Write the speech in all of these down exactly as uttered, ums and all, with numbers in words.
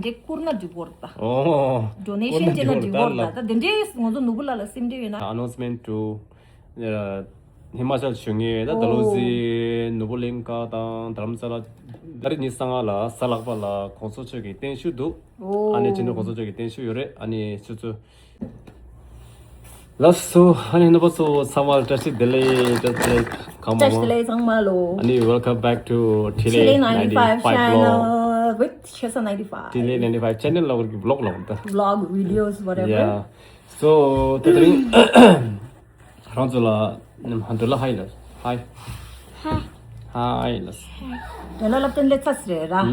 འདྲེ་བསྐུར་ན་འགྲིག་གོ་རེད་ད། ཨོ། ཌོ་ནེ་ཤན་བྱས་ན་འགྲིག་གོ་རེད་ད། ད་འདི་འདྲའི་ང་ཚོ་ནོར་བུ་ལགས་ལ་སེམས་ཁྲལ་ཡོད་ན། Announcement to ཧི་མ་ཅལ་ཞུ་ངེས་ད། ད་ལོ་ཟི་ནོར་བུ་གླིང་ཁ་དང་དྷ་རམ་ས་ལ་ད་རེས་ཉི་ཤུ་རྩ་ལྔ་ལ་གཟའ་ལྷག་པ་ལ་གོང་ས་མཆོག་གི་བརྟན་བཞུགས་འདུག། ཨོ། ཨ་ནི་སྤྱི་ནོར་གོང་ས་མཆོག་གི་བརྟན་བཞུགས་ཡོད་རེད། ཨ་ནི་ཆུ་ཚོད། ལགས་སོ། ཨ་ནི་རྣམ་པ་ཚོ་ཚང་མ་བཀྲ་ཤིས་བདེ་ལེགས། བཀྲ་ཤིས་བདེ་ལེགས། གང་མང་མང་། བཀྲ་ཤིས་བདེ་ལེགས་ཚང་མ་ལོ། ཨ་ནི་welcome back to Thilay ninety-five channel with Chesa ninety-five. Thilay ninety-five channel ལ་བར་གྱི་vlog ལ་བར་ད། Vlog, videos, whatever. Yeah. So ད་དེ་རིང་རང་ཚོ་ལ་ནམ་ཧ་འདོད་ལ་ཧའི་ལ་ཧའི། ཧའི། ཧའི་ལ། དོན་ལ་སློབ་སྟོན་ལས་ཚ་སི་རེད་ར།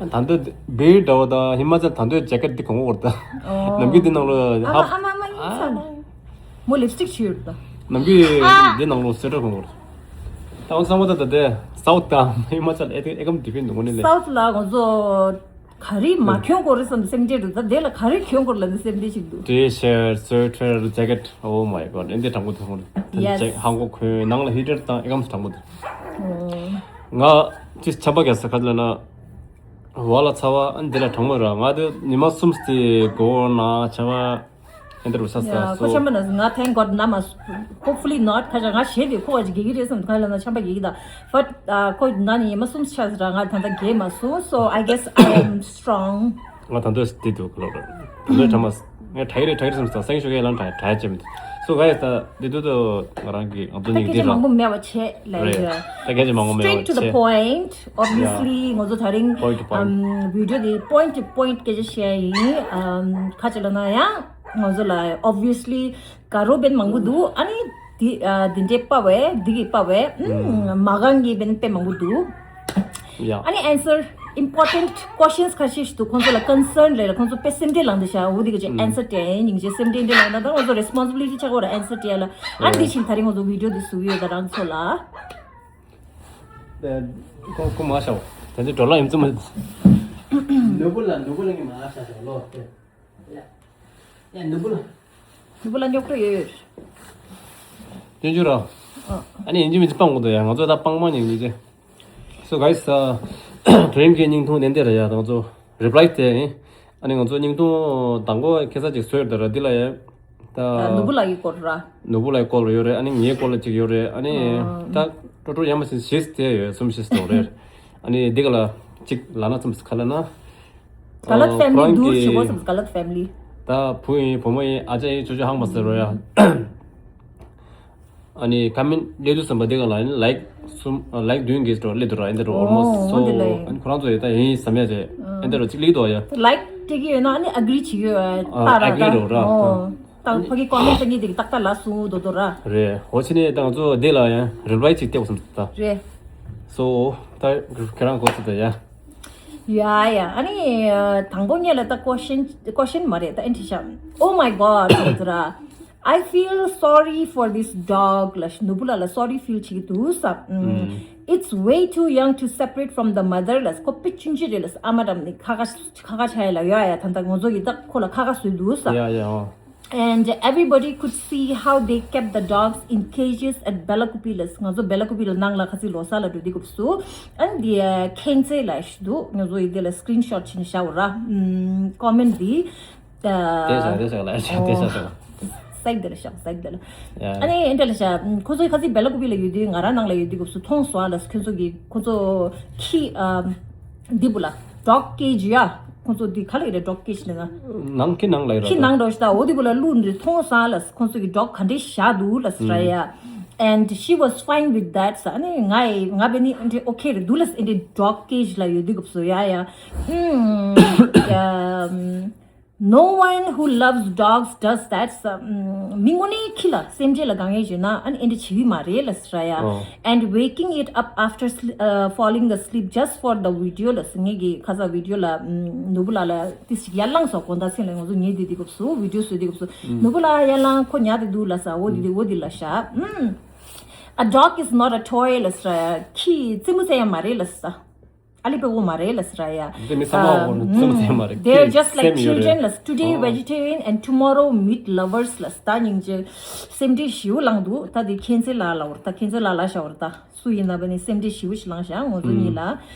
ཨུམ། ད་འདོད་བེའི་འདྲ་བོ་དང་ཧི་མ་ཅལ་ད་འདོད་ཇེ་ཀེཊ་འདི་གོན་གོ་བར་ད། ཨོ། ནམ་རྒྱུན་འདི་ནང་ལོ་ཨ་མ་ཧབ། ཨ་མ་མ་ཡིན་ས་ན། མོ་ལིབ་སི་ཊིག་བྱུགས་ཡོད་ད། ནམ་རྒྱུན་འདི་ནང་ལོ་སི་ཝེ་ཊར་གོན་གོ་བར། ད་འོ་ཚང་མ་ད་ད་དེ་སའུཐ་དང་ཧི་མ་ཅལ་ཨེ་ཨེ་ཀམ་ཌི་ཕེན་ཌ་འདུག་གོ་ནི་ལས། སའུཐ་ལ་ང་ཚོ། ག་རེ་མ་གྱོན་དགོས་རེད་བསམ་སེམས་ཁྲལ་འདུག་ད་དེ་ལ་ག་རེ་གྱོན་དགོས་རེད་ལབ་ནས་སེམས་ཁྲལ་ཞིག་འདུག་ཊི་ཤར་ཊི་སུ་ཝེ་ཊར་ཇེ་ཀེཊ། Oh my God. འདི་དྲང་པོ་དྲང་པོ་རེད། Yes. ཧང་གོ་གོན་ནང་ལ་ཧི་ཊར་དང་ཨེ་ཀམ་དྲང་པོ་དེ། ང་ཅི་ཆམ་པ་རྒྱག་ས་ག་ལ་ན་བ་ལ་ཚ་བ་ཨ་འདི་ལ་དྲང་མོ་ར། ང་དེ་ཉི་མ་གསུམ་སྟེ་གོ་ན་ཆ་བ་ཨེ་འདྲ་རུ་ས་ས་ཡ་སོ། ཁོ་ཆམ་པ་ན་ང་thank God ན་མ། Hopefully not. ཁ་ཅིག་ང་ཞེད་དེ་ཁོ་ཅིག་གེ་གི་རེད་བསམ་ག་ལ་ན་ཆམ་པ་གེ་གི་ད། But ཁོ་ན་ནི་ཉི་མ་གསུམ་ཆགས་ར་ང་ད་ལྟ་གེ་མ་སོང་། So I guess I am strong. ང་ད་འདོད་དེ་འདུག་ལོ་ར། ད་འདོད་ཐ་མ་ངས་དྲ་གི་རེད་དྲ་གི་རེད་བསམ་ས་སེང་ཤོག་གེ་ལང་དྲ་དྲ་ཅེམ། So guys ད་འདི་དུས་དུ་ང་རང་གི་ང་ཚོ་ད་སྐད་ཆ་མང་པོ་མེད་པ་བྱས་ལ་རེད། ད་སྐད་ཆ་མང་པོ་མེད་པ་བྱས། Straight to the point. Obviously ང་ཚོ་ད་རིང་point to point. Video དེ་point to point སྐད་ཆ་བཤད་ཡིན། ཁ་ཅིག་ལ་ན་ཡང་ང་ཚོ་ལ་obviously དགའ་རོགས་བན་མང་པོ་འདུག་ཨ་ནི་དེ་དེ་འདྲའི་པ་བས་འདི་གི་པ་བས་མ་གང་གི་བན་དཔེ་མང་པོ་འདུག་ཡ། ཨ་ནི་answer important questions ཁ་ཤས་ཤིག་འདུག་ཁོང་ཚོ་ལ་concern རེད་ལ་ཁོང་ཚོ་དཔེ་སེམས་ཁྲལ་ལངས་འདུག་ཤག་འོ་དེ་གི་ཅིག་answer སྤྲད་ཡིན་ཅིག་སེམས་ཁྲལ་འདི་ལངས་ན་ད་ང་ཚོ་responsibility ཆགས་པ་ར་answer སྤྲད་ལ། ཨ་འདི་བཞིན་ད་རིང་ང་ཚོ་video འདི་བཟོ་གི་ཡོད་ད་རང་ཚོ་ལ། ཁོ་ཁོ་མ་ཤའོ། ད་ཚོད་འགྲོ་ལ་ཡིན་ཙམ། ནོར་བུ་ལ་ནོར་བུ་ལ་ངས་མ་ཤ་ཤ་ལོ། ཡ་ནོར་བུ་ལ། ནོར་བུ་ལ་རྙོག་དྲ་ཡོད། སྟོན་རྒྱུ་ར། ཨ་ནི་ཡིན་གཅིག་མིན་གཅིག་སྤང་དགོས་འདུག་ཡ། ང་ཚོ་ད་སྤང་མ་ཉན་གི་ཅེ། So guys ད་དྲིན་གྱི་སྙིང་ཐུང་ལྡན་ལྡན་ར་ཡ། ད་ང་ཚོ་reply དེ་ཨ་ནི་ང་ཚོ་སྙིང་ཐུང་དང་པོ་ཁེ་ས་ཅིག་བཟོས་ཡོད་ད་ར། འདི་ལ་ཡ་ད་ནོར་བུ་ལ་ཡི་སྐོར་ར། ནོར་བུ་ལ་ཡི་སྐོར་ཡོད་རེད། ཨ་ནི་ངའི་སྐོར་ལ་ཅིག་ཡོད་རེད། ཨ་ནི་ད་ཀྲོ་ཀྲོ་ཡ་མ་ཞིག་ཞེས་དེ་ཡོད་གསུམ་ཞེས་དེ་རེད། ཨ་ནི་འདི་ག་ལ་ཅིག་ལ་ན་ཙམ་ཁ་ལ་ན། ག་ལ་ཨོ་ཕེ་མི་ལི་ཁོ་རང་འདུག་གི་ཞེ་པོ་སམ་ག་ལ་ཕེ་མི་ལི། ད་བུ་ཡིན་བུ་མོ་ཡིན་ཨ་ཅག་ཡིན་ཅོ་ཅོ་ཧང་མ་ཟེར་རོ་ཡ། ཨ་ནི་ཀ་མེན་ཊ་སླེབས་དུས་ཙམ་པ་འདི་ག་ལ་ཡིན་ལའིཀ་གསུམ་ལའིཀ་བདུན་གྱིས་འགྲོ་སླེབས་འདུག་ར། ཨེ་འདི་རུ་ཨོ་almost so ཨོ་འདི་ལ་ཡིན། ཨ་ནི་ཁོ་རང་ཚོ་ཡི་ད་ཡིན་བསམ་ཡ་ཅེ་ཨེ་འདི་རུ་ཅིག་སླེབས་འདུག་ཡ། ལའིཀ་སྤྲད་ཀྱི་ཡོད་ན་ཨ་ནི་ཨེག་རི་བྱེད་ཀྱི་ཡོད་ཨ་ད་ར་ཨེག་རི་ད་རོ་ར། ཨོ་ད་ཕ་གི་ཀོ་མེན་ཊ་ད་ངས་དེ་གི་ཏག་ཏག་ལ་སུ་དོ་དོ་ར། རེད། འོ་ཕྱི་ནས་ད་ང་ཚོ་འདི་ལ་ཡང་reply ཅིག་སྟེར་བསམ་ད། རེད། So ད་ཁྱེད་རང་གོ་ཚོད་ད་ཡ། ཡ་ཡ། ཨ་ནི་དང་པོ་ངེད་ལ་ད་question question མ་རེད་ད་ཨེ་འདྲི་ཤག Oh my God ཟེར་ར། I feel sorry for this dog ལ་ནོར་བུ་ལ་ལ་sorry feel བྱེད་ཀྱི་འདུག་ས། It's way too young to separate from the mother ལ་ཁོ་དཔེ་ཆུང་ཆུང་རེད་ལ་ཨ་མ་འགྲམ་ནས་ཁ་ཁ་ཁ་ཁ་ཆ་ཡ་ལ་ཡ་ཡ་ད་ད་ང་ཚོ་གི་ད་ཁོ་ལ་ཁ་ཁ་བཟོས་འདུག་ས། ཡ་ཡ། And everybody could see how they kept the dogs in cages at Belakopi ལ་ང་ཚོ་Belakopi ལ་ནང་ལ་ཁ་ཚིག་ལོ་གསར་ལ་འགྲོ་དུས་སྐབས་སུ་ཨ་ནི་དེ་ཁེང་ཚེ་ལ་ཞུ་འདུག་ང་ཚོ་ཡི་དེ་ལ་screenshot བྱས་ནས་བཞག་འོ་ར། ཨམ་comment དེ། དེ་བཞག་དེ་བཞག་ལ་བཞག་དེ་བཞག་བཞག་སའིཌ་དེ་ལ་བཞག་སའིཌ་དེ་ལ། ཡ། ཨ་ནི་འདྲ་ལ་བཞག་ཁོ་ཚོ་ཁ་ཚིག་Belakopi ལ་ཡོད་དུས་ང་རང་ནང་ལ་ཡོད་དུས་སྐབས་སུ་མཐོང་སོང་ཨ་ལ་ཁོ་ཚོ་གི་ཁོ་ཚོ་ཁྱི་ཨམ། འདི་བུ་ལ་dog cage ཡ། ཁོང་ཚོ་འདི་ག་ལ་ཡོད་རེད་dog cage ལ་ན། ནང་ཁྱི་ནང་ལ་ཡོད་རེད། ཁྱི་ནང་འགྲོ་ཤི་ད་འོ་འདི་བུ་ལ་ལུ་འདི་མཐོང་སང་ལ་ཁོང་ཚོ་གི་dog ག་འདྲས་བཞག་འདུག་ལ་སི་ར་ཡ། And she was fine with that ས་ནི་ང་ཡི་ང་བེ་ནི་འདི་okay རེད་འདུག་ལ་སི་འདི་dog cage ལ་ཡོད་འདུག་གབ་སོ་ཡ་ཡ། No one who loves dogs does that. མི་དངོས་གནས་ཁྱི་ལ་སེམས་ཅན་ལ་དགའ་ངེས་བྱུང་ན་ཨ་ནི་ཨེ་འདྲ་བྱེད་ཀྱི་མ་རེད་ལ་སི་ར་ཡ། And waking it up after sle- uh, falling asleep just for the video ལ་སི་ངེད་ཀྱི་ཁ་ས་video ལ་ནོར་བུ་ལགས་ལ་ཏི་ཞིག་ཡར་ལངས་སོགས་དགོང་དག་མཚན་ལ་ང་ཚོ་ཉལ་བསྡད་དུས་སྐབས་སུ་video བཟོས་དུས་སྐབས་སུ་ནོར་བུ་ལགས་ཡར་ལངས་ཁོ་ཉལ་བསྡད་འདུག་ལ་ས་འོ་དེ་དེ་འོ་དེ་ལ་ཤ། A dog is not a toy ལ་སི་ར་ཡ། ཁྱི་རྩེད་མོ་རྩེ་ཡ་མ་རེད་ལ་ས། ཨ་ལི་པའི་འོ་མ་རེད་ལ་སི་ར་ཡ། འདི་མི་ཚང་མ་འོ་ནི་ཚང་མ་ཚང་མ་རེད། They're just like children ལ། Today vegetarian and tomorrow meat lovers ལ་སི་ད་སྙིང་རྗེ། སེམས་ཁྲལ་ཞེ་པོ་ལངས་འདུག་ད་དེ་ཁྱེད་ཚེ་ལ་ལ་བར་ད་ཁྱེད་ཚེ་ལ་ལ་ཤ་བར་ད་སུ་ཡིན་ན་བ་ནི་སེམས་ཁྲལ་ཞེ་པོ་ཞིག་ལངས་ཤག་ང་ཚོ་གཉིས་ལ།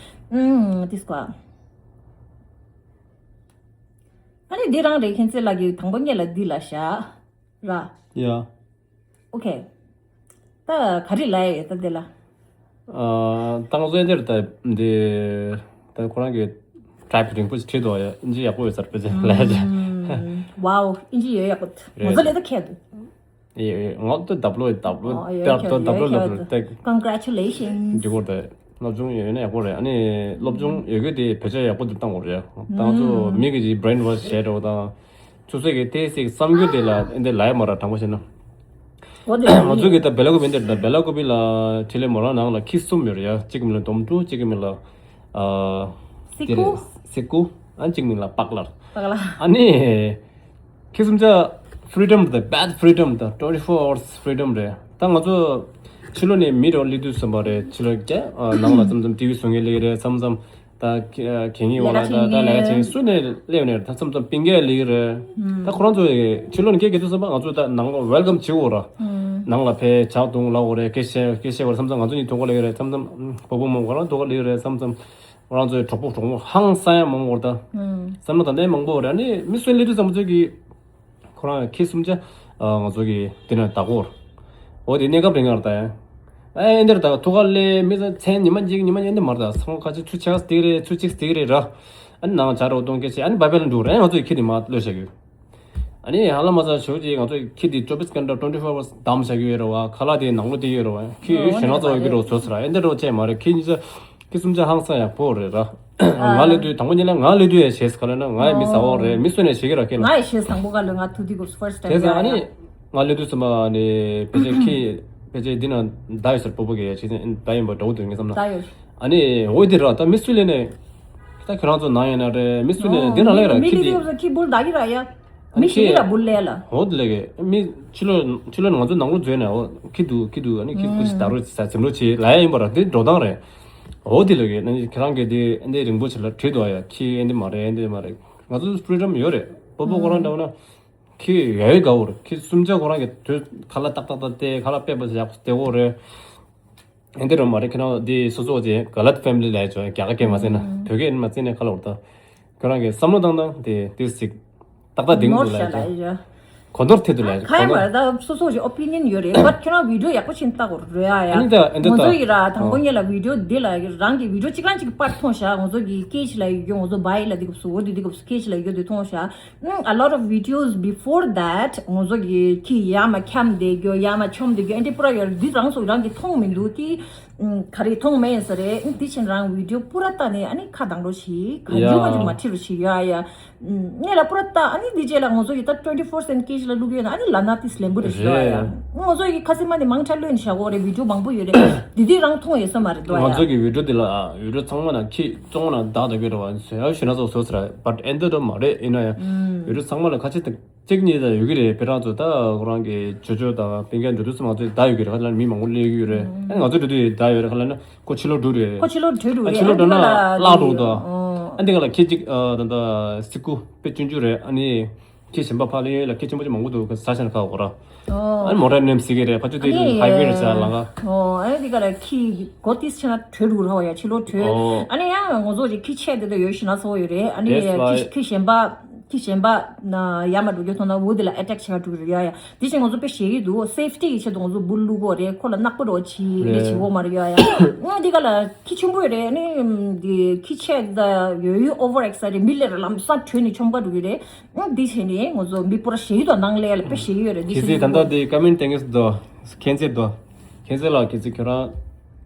ཨུམ། དེ་སྐོར། ཨ་ནི་འདི་རང་རེད། ཁྱེད་ཚོས་ལབ་ཀྱི་དང་པོ་ཉིད་ལ་འདི་ལ་བཞག་ར། ཡ། ཨོ་ཁེ། ད་ག་རེ་ལབ་ཡོད་ད་འདི་ལ། ཨ། ད་ང་ཚོ་ཨེ་འདིར་ད་འདི་ད་ཁོ་རང་གི་ཊའིབ་རིང་པོ་ཞིག་བྲིས་འདུག་ཡ། ཨིན་ཇི་ཡག་པོ་ཡོད་ས་རེད་པ་ཅེ་ལབ་ཡ། ཨམ། ཝའོ། ཨིན་ཇི་ཡོད་ཡག་པོ་འདུག་རེད། ང་ཚོ་ལས་ད་ཁེ་འདུག་ཨེ། ང་ཚོ་ད་ལོ་ད་ལོ་ཨོ་ཡོད་ད་ཁེ་ད་ལོ་ཡོད་ལབ་ཁེ་རེད། ད་Congratulations། འགྲིག་གོ་ད། སློབ་སྦྱོང་ཡོད་ན་ཡག་པོ་རེད། ཨ་ནི་སློབ་སྦྱོང་ཡོད་རྒྱུ་དེ་བེད་སྤྱོད་ཡག་པོ་དེ་བཏང་དགོས་རེད། ད་ང་ཚོ་ཨམ། མི་གི་brain wash་བྱས་འགྲོ་དང་། ཆུ་ཚོད་ཀྱི་ཏོག་ཙམ་བསམ་རྒྱུ་དེ་ལ་ཨེ་འདི་ལབ་ཡ་མ་རེད། དྲང་པོ་བཤད་ན། ཨོ་དེ་ང་ཚོ་གི་ད་བེ་ལ་ཀུ་པི་འདིར་ད་བེ་ལ་ཀུ་པི་ལ་ཁྲི་ལེ་མོ་རང་ནང་ལ་ཁྱི་གསུམ་ཡོད་རེད་ཡ། གཅིག་གི་མིང་ལ་དོམ་ཕྲུག་གཅིག་གི་མིང་ལ་ཨ། སི་ཀུ། དེ་རེད། སི་ཀུ། ཨ་གཅིག་མིང་ལ་པག་ལར། པག་ལར། ཨ་ནི་ཁྱི་གསུམ་ཆ་freedom་དང་bad freedom་དང་twenty four hours freedom་རེད། ད་ང་ཚོ་ཕྱི་ལོགས་ནས་མི་རང་སླེབས་དུས་ཙམ་པ་རེད། ཕྱི་ལོགས་རྒྱ་ནང་ལ་མཚམས་མཚམས་ཊི་ཝི་བཟོ་མཁན་སླེབས་རེད། མཚམས་མཚམས་ད་གད་སྙིགས་འོག་ལ་ད་ད་ལས་ཀ་བྱེད་མཁན་སུ་ནས་སླེབས་ནས་ད་མཚམས་མཚམས་སྤུན་ཀྱག་སླེབས་རེད། ད་ཁོ་རང་ཚོ་ཕྱི་ལོགས་ནས་སྐད་རྒྱག་དུས་ཙམ་པ་ང་ཚོ་ད་ནང་ལོགས་welcome་བྱེད་དགོས་ར། ནང་ལ་ཕེབས་ཇ་འཐུང་ལབ་དགོས་རེད། སྐད་བཤད་སྐད་བཤད་དགོས་རེད། མཚམས་མཚམས་ང་ཚོ་གཉིས་ཐུག་ག་སླེབས་རེད། མཚམས་མཚམས་སྤོ་བོ་མོ་ཁོ་རང་ཐུག་ག་སླེབས་རེད། མཚམས་མཚམས་ང་རང་ཚོའི་གྲོགས་པོ་གྲོགས་མོ་ཧང་སང་ཡ་མང་པོ་རེད་ད། བསམ་བློ་ད་ལྟའི་མང་པོ་རེད། ཨ་ནི་མི་སུ་སླེབས་དུས་ཙམ་པ་ཚོས་ཀྱིས་ཁོ་རང་ཁྱི་གསུམ་ཆ་ང་ཚོ་གི་འདི་ན་བདག་གོར། འོ་དེ་གནས་སྐབས་རིང་ངར་ད་ཡ། ཨེ་འདིར་ད་ཐུག་ག་སླེབས་མི་ཚེ་མཚན་ཉི་མ་གཅིག་ཉི་མ་གཉིས་འདི་མར་ད་སང་ཁ་ཅིག་ཚུ་ཆགས་སྟེགས་རེད། ཚུ་གཅིག་སྟེགས་རེད་ར། ཨ་ནི་ནང་ཇ་རོ་གཏོང་སྐད་ཆ་ཨ་ནི་བ་བེ་ལ་འགྲོ་རེད། ང་ཚོ་ཡི་ཁྱི་དེ་མ་གློད་བྱ་རྒྱུ། ཨ་ནི་ཧ་ལམ་མ་ཚ་ཞོགས་ཀྱི་ང་ཚོ་ཁྱི་དེ་ཅོ་བིས་ཀན་ཊ་twenty four hours་བསྡམས་བཞག་གི་ཡོད་རེད་བ། ཁ་ལག་དེ་ནང་ལོགས་དེ་ཡོད་རེད་བ། ཁྱི་ཨོ་ཞེ་ན་ཚ་བ་གི་རོ་བཟོ་ཚར་ཨེ་འདི་རོ་བྱས་མ་རེད། ཁྱི་གཉིས་ཚ་ཁྱི་གསུམ་ཆ་ཧང་སང་ཡག་པོ་རེད་ར། ང་སླེབས་དུས་དང་པོ་ཉིད་ལ་ང་སླེབས་དུས་ཡ་ཞེས་ག་ལ་ན་ང་ཡ་མི་ཟ་བ་རེད། མི་སུ་ནས་ཞེ་གི་ར་ཁྱེད་ལ། ང་ཡ་ཞེས་དང་པོ་ག་ལ་ང་ཐུག་དུས་སྐབས་first time་བྱས་ཙང་ཨ་ནི་ང་སླེབས་དུས་ཙམ་པ་ནི་ཕལ་ཆེར་ཁྱི་ཕལ་ཆེར་འདི་ན་ད་ཡོད་ཟེར་སྤོ་བོ་གི་ཡ་བྱས་ཙང་ད་ཡིན་པ་འདྲ་བོ་འདུག་ངས་བསམ་ན། ད་ཡོད། ཨ་ནི་འོ་དེ་ར་ད་མི་སུ་ལས་ནས་ད་ཁྱོད་རང་ཚོ་ནང་ཡོད་ན་རེད། མི་སུ་ལས་ནས་འདི་ར་ལས་ར་མི་ཁྱི་དེ། སླེབས་དུས་ཁྱི་འབུལ་ད་གི་ར་ཡ། མི་ཞིག་ལ་འབུལ་ལས་ལ། འོ་དེ་ལས་གི་མི་ཕྱི་ལོགས་ཕྱི་ལོགས་ནས་ང་ཚོ་ནང་ལོགས་འཛུལ་ནས་འོ་ཁྱི་འདུག་ཁྱི་འདུག་ཨ་ནི་ཁྱི་ཀུ་ཤི་ད་རུ་ས་འཛིམ་རུ་བྱེད་ལ་ཡ་ཡིན་པ་ར། དེ་འགྲོ་སྟངས་རེད། འོ་དེ་ལས་གི་ཨ་ནི་ཁྱེད་རང་གི་དེ་ཨེ་འདི་རིང་པོ་ཆེ་ལ་བྲིས་འདུག་ཡ། ཁྱི་ཨེ་འདི་མ་རེད། ཨེ་འདི་མ་རེད། ང་ཚོ་freedom་ཡོད་རེད། སྤོ་བོ་ཁོ་རང་འདྲ་བོ་ན་ཁྱི་ཡ་ཡོད་དགའ་བོ་རེད། ཁྱི་གསུམ་ཆ་ཁོ་རང་གི་དོད་ཁ་ལག་ཏག་ཏག་ཏག་སྟེ་ཁ་ལག་པད་པ་ཡག་པོ་སྟེར་གོ་རེད། ཨེ་འདི་རུ་མ་རེད། ཁྱེད་རང་འདི་སོ་སོ་ཅེ་ག་ལ་family་ལས་ཅོ་རྒྱ་གར་སྐད་མ་ཟེར་ན་བོད་སྐད་མ་ཟེར་ནས་ཁ་ལོར་ད་ཁྱོད་རང་གི་བསམ་བློ་བཏང་དང་དེ་དེ་ཟིག་ཏག་ཏག་ལྡིང་དུ་ལས་ཅོ་གོ་ནོར་ཐེ་དུ་ལས་ཅོ་ཁ་ཡ་མ་རེད། ད་སོ་སོ་ཞིག་opinion་ཡོད་རེད། but་ཁྱོད་རང་video་ཡག་པོ་ཕྱིན་ལྟ་གོ་རོ་ཡ་ཡ། ཨ་ནི་ད་ཨེ་འདི་ད་ང་ཚོ་ཡི་ར་དང་པོ་ཉིད་ལ་video་འདི་ལ་རང་གི་video་གཅིག་རང་གཅིག་པར་མཐོང་ཤག་ང་ཚོ་གི་སྐད་ཆ་ལ་ཡོད་ང་ཚོ་བའི་ལ་འདི་གབ་སུ་འོ་འདི་འདི་གབ་སུ་སྐད་ཆ་ལ་ཡོད་འདི་མཐོང་ཤག་ཨ་lot of videos before that་ང་ཚོ་གི་ཁྱི་ཡ་མ་འཁྱམ་བསྡད་རྒྱུ་ཡ་མ་འཁྱམ་བསྡད་རྒྱུ་ཨེ་འདི་པུ་ར་ཡོད་རེད། འདི་རང་ཚོ་རང་གི་མཐོང་མི་འདུག་དེ་ག་རེ་མཐོང་མེད་ཟེར་རེད། འདི་ཕྱིན་རང་video་པུ་ར་ལྟ་ནས་ཨ་ནི་ཁ་གདངས་རོགས་ཞིག་ག་འཇུ་མ་འཇུ་མ་ཁྲིད་རོགས་ཞིག་ཡ་ཡ། ངས་ལ་པུ་ར་ལྟ་ཨ་ནི་འདི་རྗེས་ལ་ང་ཚོ་གི་ད་twenty four seven་སྐད་ཆ་ལ་བླུག་ཡོད་ན་ཨ་ནི་ལ་ན་ཏིས་ལེན་པོ་རེད་ཞུ་ཡ། ང་ཚོ་གི་ཁ་སི་མ་ནི་མང་ཁྲ་ལོན་བྱ་གོ་རེད། video་མང་པོ་ཡོད་རེད། འདི་དུས་རང་མཐོང་ཡོད་ས་མ་རེད་དོ་ཡ། ང་ཚོ་གི་video་འདི་ལ་video་ཚང་མ་ན་ཁྱི་ཚང་མ་ན་བདག་ད་གི་རེད་བ་ཟེར་ཡ་ཞུ་ན་ཚོ་བཟོ་ཟེར་བ་but་ཨེ་འདི་འདྲ་མ་རེད། ཡིན་ན་ཡང་video་ཚང་མ་ལ་ཁ་ཆེ་དང་གཅིག་གཉིས་ད་ཡོད་གི་རེད། དཔེ་རང་ཚོ་ད་ཁོ་རང་གི་ཇོ་ཇོ་དང་སྤུན་ཀྱག་འགྲོ་དུས་སུ་ང་ཚོ་ད་ཡོད་གི་རེད། ཁ་ལ་མི་མང་པོ་སླེབས་ཡོད་རེད། ཨ་ང་ཚོ་འགྲོ་དུས་ད་ཡོད་རེད། ཁ་ལ་ན་ཁོ་ཕྱི་ལོགས་འགྲོ་རེད། ཁོ་ཕྱི་ལོགས་འགྲོ་འགྲོ་ཨ་རེད། ཕྱི་ལོགས་འགྲོ་ན་ཨ་ནི་བླ་འགྲོ་དང་། ཨ་འདི་ག་ལ་ཁྱེད་ཅིག་ཨ་ད་ད་སི་ཀུ་དཔེ་ཆུང་ཆུང་རེད། ཨ་ནི་ཁྱེད་གཞན་པ་ཕ་ལ་ཡོད་ལ་ཁྱེད་ཆེན་པོ་ཅིག་མང་པོ་འདུག་ག་ས་ཆ་ན་ཁ་འོ་ར། ཨ་ནི་མོ་ཊ་ནེམ་སི་གི་རེད། ཕ་ཆུ་དེ་ཧའི་ཝེ་རེད་ས་ལ་ག་ཨོ་ཨ་ནི་འདི་ག་ལ་ཁྱི་གོ་ཏིས་ཆེ་ན་བྲོས་འགྲོ་ར་བ་ཡ་ཕྱི་ལོགས་བྲོས། ཨོ་ཨ་ནི་ཡང་ང་ཚོ་ཅིག་ཁྱི་ཆེ་དེ་ད་ཡོད་ཤི་ན་ཚོ་ཡོད་རེད། ཨ་ནི་ཁྱི་ཁྱི་གཞན་པ་ཁྱི་གཞན་པ་ན་ཡ་མ་འགྲོ་རྒྱུ་མཐོང་ན་འོ་དེ་ལ་ཨེ་ཊེག་བྱེད་ག་འགྲོ་གི་རེད་ཡ་ཡ། དེ་བཞིན་ང་ཚོ་དཔེ་ཞེ་གི་འདུག safety་ཡི་ཆེད་དུ་ང་ཚོ་བུ་བླུག་གོ་རེད། ཁོ་ལ་གནག་པོ་རོ་ཆི་རེད་ཆི་འོ་མ་རེད་ཡ་ཡ། ཨ་འདི་ག་ལ་ཁྱི་ཆུང་པོ་རེད། ཨ་ནི་འདི་ཁྱི་ཆེ་ད་ཡོད་ཡོད་over excited་མི་ལས་ར་ལམ་སང་བྲོས་ནས་ཆོམ་ག་འགྲོ་གི་རེད། ཨ་འདི་བྱས་ནས་ང་ཚོ་མི་པོ་ར་ཞེ་གི་འདུག་ནང་ལས་ལ་དཔེ་ཞེ་གི་ཡོད་རེད། འདི་གི་བྱས་ཚེ་ད་ནས་ལྟ་དེ་ཀ་མེན་ཊི་ཏེང་གི་སི་དོ་ཁྱེད་ཚེ་དོ་ཁྱེད་ཚེ་ལ་གི་ཚེ་ཁྱོད་རང་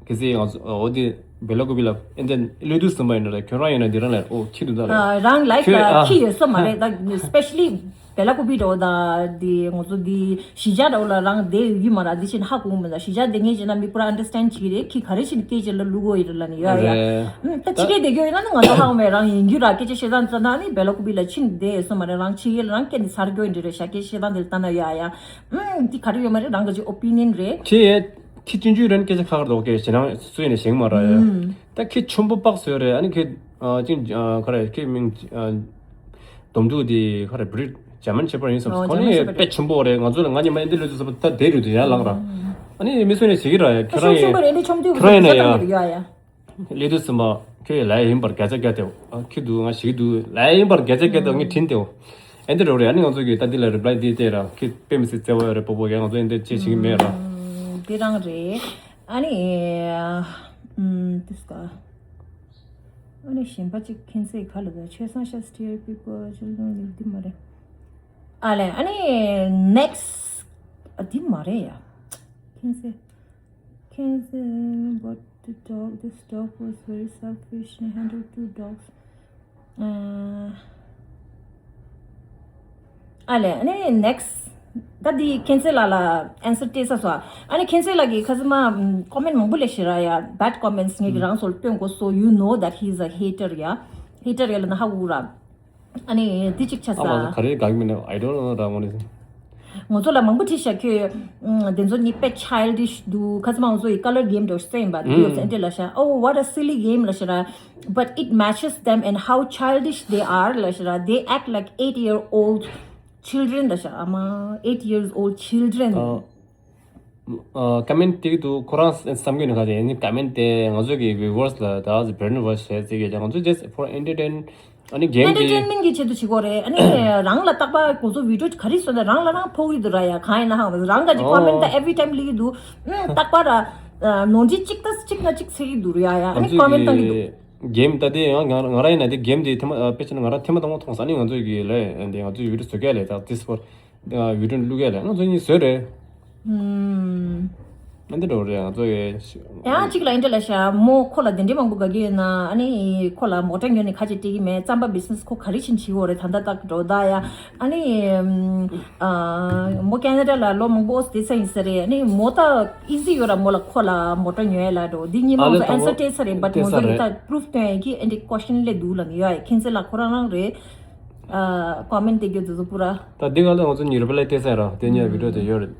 གི་ཚེ་ང་ཚོ་འོ་དེ་བེ་ལ་ཀུ་པི་ལ་ཨེ་འདི་ལུས་དུས་ཟིན་པ་ཡིན་ན་རེད། ཁྱོད་རང་ཡིན་ན་འདི་རང་ལ་ཨོ་ཁྱི་འདུག་ད་ལ་ཨ་རང་ལའིབ་ཁྱོད་ལ་ཨ་ཁྱི་ཡོད་ས་མ་རེད། ད་སི་པེ་ཤ་ལི་བེ་ལ་ཀུ་པི་འདྲ་བོ་དང་དེ་ང་ཚོ་དེ་གཞིས་ཆགས་འདྲ་བོ་ལ་རང་བསྡད་ཡོད་ཀྱི་མ་རེད། དེ་བཞིན་ཧ་གོ་གི་མི་འདུག་གཞིས་ཆགས་བསྡད་མཁན་བྱས་ན་མི་པོ་ར་ཨན་ཌར་སི་ཊེན་ཌ་བྱེད་ཀྱི་རེད། ཁྱི་ག་རེ་བྱས་ནས་སྐད་ཆ་ལ་བླུག་གོ་ཡི་རེད་ལབ་ནས་ཡོད་ཡ། རེད། ད་ཕྱི་རྒྱལ་བསྡད་ཀྱི་ཡོད་ན་ནི་ང་ཚོ་ཧ་གོ་མེད། རང་ཡིན་རྒྱུ་ར་སྐད་ཆ་བཤད་སྟངས་ཙམ་ན་ནི་བེ་ལ་ཀུ་པི་ལ་ཕྱིན་བསྡད་ཡོད་ས་མ་རེད། རང་ཕྱི་རྒྱལ་རང་སྐད་ནི་ཚར་གྱི་ཡོད་འདྲ་རེད་ཤག་སྐད་ཆ་བཤད་སྟངས་དེ་ལ་ལྟ་ན་ཡོད་ཡ། ཨུམ་འདི་ག་རེ་ཡོད་མ་རེད། རང་གི་ཅིག་ཨོ་པི་ནི་ཡན་རེད། ཁྱི་ཁྱི་ཆུང་ཆུང་རེད། སྐད་ཆ་ཁག་ཁག་འདུག་སྐད་ཞེ་ནང་སུ་ཡིན་ནས་ཞེང་མ་ར་ཡ། ཨུམ། ད་ཁྱི་ཆེན་པོ་པག་བཟོས་རེད། ཨ་ནི་ཁྱི་ཨ་ཅིང་ཨ་ག་རེ་ཁྱི་མིང་ཨ་དོམ་ཕྲུག་དེ་ག་རེ་བྷི་རིཌ་ཇར་མན་ཤེ་ཕརཌ་ཡིན་བསམ། ཨོ་ཁོ་ཇར་མན་ནི་ཤེ་ཕརཌ་དཔེ་ཆེན་པོ་རེད། ང་ཚོ་ལ་ང་ཉི་མ་ཨེ་འདི་ལོས་ཚོད་ཟ་བ་ད་དེ་རུ་དེ་ཡར་ལངས་ར། ཨ་ནི་མི་སུ་ནས་བྱེད་ཀྱི་ར་ཡ། ཁྱོད་རང་ཡིན་ཁྱོད་རང་ཡིན་ན་ཡ། སླེབས་དུས་ཙམ་པ་ ཁྱོད་ལས་ཡིན་པར་སྐད་ཆ་བརྒྱབ་སྟེ། ཨ་ཁྱི་འདུག་ང་ཞིག་འདུག་ལས་ཡིན་པར་སྐད་ཆ་བརྒྱབ་སྟེ་ངས་དྲིན་དེའོ། ཨེ་འདི་རོ་རེད། ཨ་ནི་ང་ཚོ་གི་ད་འདི་ལ་རི་པ་ལའི་འདི་སྟེར་ར། ཁྱི་དཔེ་མི་སྲིད་བརྩེ་བ་ཡོད་རེད། སྤོ་བོ་ཡ་ང་ཚོ་ཨེ་འདི་ཅེས་བྱེད་ཀྱི་མེད་ར། ཨམ། འདི་རང་རེད། ཨ་ནི། ཨམ། དུས་ཀ་ཨ་ནི་གཞན་པ་གཅིག་ཁྱེད་ཚོས་ག་ལ་ད་ཆོས་བཟང་ཤ་སྟེར་པི་པོ་ཅི་ལོང་ནི་འདི་མ་རེད། ཨ་ལས། ཨ་ནི་next ཨ་འདི་མ་རེད་ཡ། ཁྱེད་ཚོས། Kenzie bought the dog. This dog was very selfish and handled two dogs. ཨ་ལས། ཨ་ནི་next ད་འདི་ཁེན་སི་ལགས་ལ་answer སྤྲད་ཚར་སོང་། ཨ་ནི་ཁེན་སི་ལགས་ཀྱིས་ཁ་སང་མ་comment མང་པོ་སླེབས་ཤག་ར་ཡ། bad comments ངས་ཀྱི་རང་ཚོར་སྟོན་དགོས། So you know that he is a hater ཡ། hater ཡ་ལ་ན་ཧ་གོ་ར། ཨ་ནི་འདི་གཅིག་ཆགས་ས། ཨ་མ་ཟ་ག་རེ་དགའ་གི་མིན་ན། I don't know ར་ངོ་ནི། ང་ཚོ་ལ་མང་པོ་དྲིས་ཤག་ཁྱོད། ཨུམ། དེ་ཚོ་གཉིས་དཔེ་childish འདུག་ཁ་ཚ་མ་ང་ཚོ་ཡི་colour game འདྲ་བོ་ཞིག་རྩེ་ཡིན་པ་འདུག་ཡོད་ཚད་འདྲ་ལ་ཤ། Oh, what a silly game ལ་ཤ་ར། But it matches them and how childish they are ལ་ཤ་ར། They act like eight year old children ལ་ཤ། ཨ་མ། eight years old children. ཨ། comment དེ་དུ་ཁོ་རང་བསམ་གྱི་ནི་ག་རེ་ནི། comment དེ་ང་ཚོ་གི་viewers ལ་ད་brainwash བྱས་ཚིག་གི་ང་ཚོ་just for entertain ཨ་ནི་game དེ། Entertainment གི་ཆེད་དུ་བྱེད་དགོས་རེད། ཨ་ནི་རང་ལ་རྟག་པར་ང་ཚོ་video ག་རེ་བཟོས་ན་རང་ལ་རང་ཕོག་གི་འདུག་ར་ཡ། གང་ཡིན་ན་ཧང་རང་ག་ཅིག་comment ད་every time ལི་འདུག་ཨུམ། རྟག་པར་ར་ནོར་འཁྲུལ་གཅིག་དང་གཅིག་ན་གཅིག་འཚོལ་གི་འདུག་ར་ཡ། ཨ་ནི་comment བཏང་གི་འདུག game ད་དེ་ཡང་ང་ང་རང་ཡིན་ན་དེ་game དེ་ཐེངས་མ་དཔེ་བྱས་ན་ང་རང་ཐེངས་མ་དང་པོ་མཐོང་ས་ནི། ང་ཚོ་གི་ལས་དེ་ང་ཚོའི་video བཟོ་ག་ལས་ད་this for video བླུག་ཡ་ལས་ང་ཚོ་གཉིས་བཟོས་རེད། ཨུམ། ཨ་འདི་འགྲོ་རེད་ང་ཚོ་ཡ། ཡང་གཅིག་ལ་ཨེ་འདྲ་ལ་ཤ་མོ་ཁོ་ལ་དེ་འདྲའི་མང་པོ་དགའ་གི་ཡོད་ན། ཨ་ནི་ཁོ་ལ་མོ་ཊ་ཉོས་ནས་ཁ་ཅིག་སྤྲད་ཀྱི་མེད། རྩམ་པ་business ཁོ་ག་རེ་བྱིན་བྱིན་འོ་རེད། ད་ལྟ་ཏག་འགྲོ་ད་ཡ། ཨ་ནི་ཨ་མོ་ཁེ་ན་ཌ་ལ་ལོ་མང་པོ་དེ་ཚ་ཡིན་ས་རེད། ཨ་ནི་མོ་ད་easy ཡོད་ར། མོ་ལ་ཁོ་ལ་མོ་ཊ་ཉོ་ཡ་ལ་འགྲོ། འདི་གཉིས་མ་ང་ཚོ་answer སྤྲད་ཚ་རེད། but ང་ཚོ་གི་ད་proof སྟོན་ཡ་གི་ཨེ་འདྲའི་question སླེབས་འདུག་ལ་ནི་ཡོད་ཡ། ཁྱེད་ཚོ་ལ་ཁོ་རང་རང་རེད། ཨ་comment དེ་གྱོད་དེ་ཚོ་པུ་ར། ད་འདི་ག་ལ་ང་ཚོ་ཉི་རུ་པ་ལ་ཏེ་ས་ར་དེ་ཉེ་བི་ཌིའོ་དེ་ཡོད་རེད།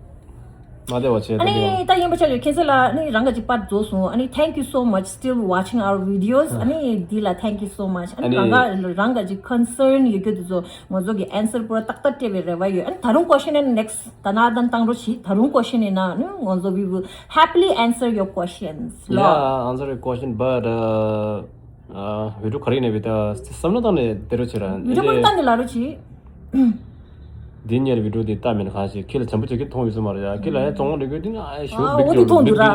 མ་བདེ་བ་བྱས་ད་ཨ་འདི་ནི་ད་ཡིན་པ་ཆ་ཡོད། ཁྱེད་ཚོ་ལ་ནི་རང་ག་ཅིག་པར་རྫོགས་སོང་། ཨ་ནི་thank you so much still watching our videos. ཨ་ནི་འདི་ལ་thank you so much. ཨ་ནི་ཨ་ནི་རང་ག་རང་ག་ཅིག་concern ཡོད་གྱོད་དེ་ཚོ་ང་ཚོ་གི་answer པུ་ར་ཏག་ཏག་སྤྲད་པའི་རེ་བ་ཡོད། ཨ་ནི་ད་རུང་question and next ད་ན་ད་བཏང་རོགས་བྱེད། ད་རུང་question ཡིན་ན་ནི་ང་ཚོ་we will happily answer your questions. ལོ། Yeah, answer your question, but uh, uh, video ག་རེ་ཡིན་ནའི་བི་ད་བསམ་བློ་བཏང་ནས་བསྡད་རོགས་བྱེད་ར། video ག་རེ་བཏང་ནས་ལབ་རོགས་བྱེད། འདི་ཉེར་བི་ཌིའོ་འདི་ལྟ་མིན་གང་ཞིག་ཁྱེད་ལ་བྱམས་པོ་བྱེད་ཀྱི་མཐོང་ཡོད་ས་མ་རེད་ཡ། ཁྱེད་ལ་ཡང་བཙོང་འགྲོ་གི་འདི་ན་ཨ་ཞོ་ཨ་འོ་འདི་མཐོང་འདུག་ར།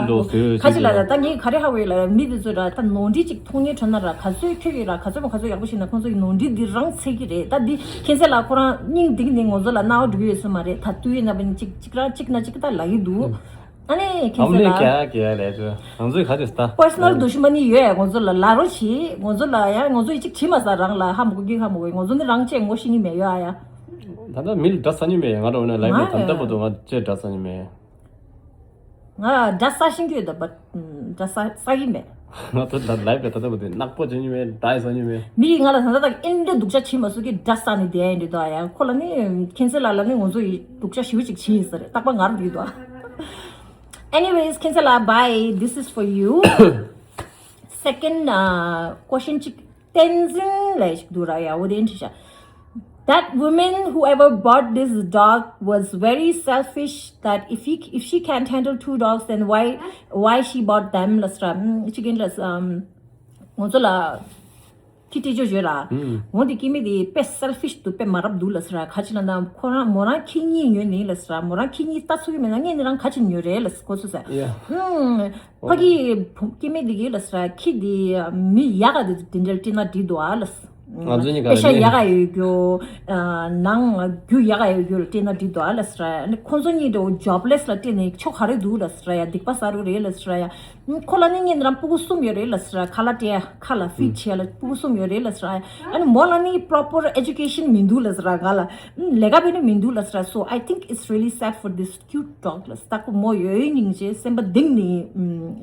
ཁ་ཅིག་ལ་ད་ངས་ག་རེ་ཧ་གོ་ཡོད་ལ་མི་འདི་ཚོས་ར་ད་ནོར་འཁྲུལ་ཅིག་མཐོང་ཉེན་ཁྲོད་ན་ར་ག་ཚོད་ཁྱོད་ཀྱིས་ར་ག་ཚོད་མ་ག་ཚོད་ཡག་པོ་ཤེས་ན་ཁོང་ཚོ་ཡི་ནོར་འཁྲུལ་འདི་རང་འཚོལ་གྱི་རེད། ད་འདི་ཁྱེད་ཚོ་ལ་ཁོ་རང་སྙིང་འདི་གི་ནི་ང་ཚོ་ལ་སྣང་བ་འགྲོ་གི་ཡོད་ས་མ་རེད། ད་དུས་ཡིན་ན་བ་ནི་ཅིག་ཅིག་ར་ཅིག་ན་ཅིག་ད་ལབ་ཀྱི་འདུག་ཨ་ནི་ཁྱེད་ཚོ་ཨ་མ་ལ་ལས་ཀྱ་ཀྱ་ལས་ཚོ་ང་ཚོའི་ག་ཚོད་ད་personal ཌུ་ཤི་མ་ནི་ཡོད་ཡ། ང་ཚོ་ལ་ལབ་རོགས་བྱེད། ང་ཚོ་ལ་ཡ་ང་ཚོ་ཡི་ཅིག་བྱེད་མ་ཟ་རང་ལ་ཧ་མ་གོ་གི་ཧ་མ་གོ་ང་ཚོ་ནི་རང་ཅེས་ངོ་ཤེས་ཀྱི་མེད་ཡོད་ཨ་ཡ། ད་ལྟ་མི་ལ་འདྲ་ས་ཉི་མེད། ང་རང་ན་ལའི་ཕི་ད་ལྟ་བར་དུ་ང་ཅེས་འདྲ་ས་ཉི་མེད། ང་འདྲ་ས་ཤིང་གི་ཡོད་ད་བ་འདྲ་ས་ས་གི་མེད། ང་ཚོ་ད་ལའི་ཕི་ད་ལྟ་བར་དུ་ནག་པོ་བྱེད་ཉི་མེད། འདྲ་ས་ཉི་མེད། མི་ཡིས་ང་ལ་ད་ལྟ་དག་ཨིན་འདྲ་སྡུག་ཅག་བྱེད་མ་སོང་གི་འདྲ་ས་ནི་དེ་ཡིན་འདྲ་ད་ཡ། ཁོ་ལ་ནི་ཁྱེད་ཚོ་ལ་ལ་ནི་ང་ཚོ་ཡི་སྡུག་ཅག་ཞེ་པོ་ཅིག་བྱེད་ཡིན་ས་རེད། རྟག་པ་ངར་འདུག་ད། Anyways, ཁྱེད་ཚོ་ལ་bye. This is for you. Second uh, question ཅིག་བསྟན་འཛིན་ལ་ཞིག་འདུག་ར་ཡ། འོ་དེ་འདྲ་ཤ། That woman, whoever bought this dog, was very selfish. That if he if she can't handle two dogs, then why why she bought them? ལ་སྲ་ཅིག་ཡིན་ལ་ང་ཚོ་ལ་ཁྱི་སྤྲད་ཆོག་བརྗོད་ར། འོ་དེ་སྐྱེ་དམན་དེ་དཔེ་selfish འདུག་དཔེ་མ་རབས་འདུག་ལ་སྲ། ག་ཅི་ལ་ན་ཁོ་རང་མོ་རང་ཁྱི་གཉིས་ཉོས་ནི་ལ་སྲ། མོ་རང་ཁྱི་གཉིས་ལྟ་ཚུགས་ཀྱི་མེད་ན་ངས་ནི་རང་ག་ཅི་ཉོས་རེད་ལ་ཁོ་ཚོ་ཟ། ཕ་གི་སྐྱེ་དམན་དེ་གི་ལ་སྲ་ཁྱི་དེ་མི་ཡག་ག་དེ་དེ་འདྲ་སྤྲད་ན་འགྲིག་འདུག་ཨ་ལ། ང་ཚོ་གཉིས་ཀ་ལ་པེ་ཤ་ནི་ཡག་ག་ཡོད་རྒྱུ། ནང་རྒྱུ་ཡག་ག་ཡོད་རྒྱུ་ལ་སྤྲད་ན་འགྲིག་འདུག་ཨ་ལ་སྲ། ཁོ་ཚོ་གཉིས་འདྲ་བོ་jobless ལ་སྤྲད་ནས་ཆོ་ག་རེ་འདུག་ལ་སྲ་ཡ། སྡིག་པ་བསགས་རུ་རེད་ལ་སྲ་ཡ། ཁོ་ལ་ནི་ངས་རང་སྤུ་གུ་གསུམ་ཡོད་རེད་ལ་སྲ། ཁ་ལག་སྤྲད་ཡ་ཁ་ལག་feed བྱེད་ཡ་ལ་སྤུ་གུ་གསུམ་ཡོད་རེད་ལ་སྲ། ཨ་ནི་མོ་ལ་ནི་proper education མི་འདུག་ལ་སྲ། ང་ལ་ལས་ཀ་བྱེད་ནི་མི་འདུག་ལ་སྲ། So I think it's really sad for this cute dog ལ་སྲ། ད་ཁོ་མོ་ཡོད་སྙིང་རྗེ། སེམས་པ་གཏིང་ནས་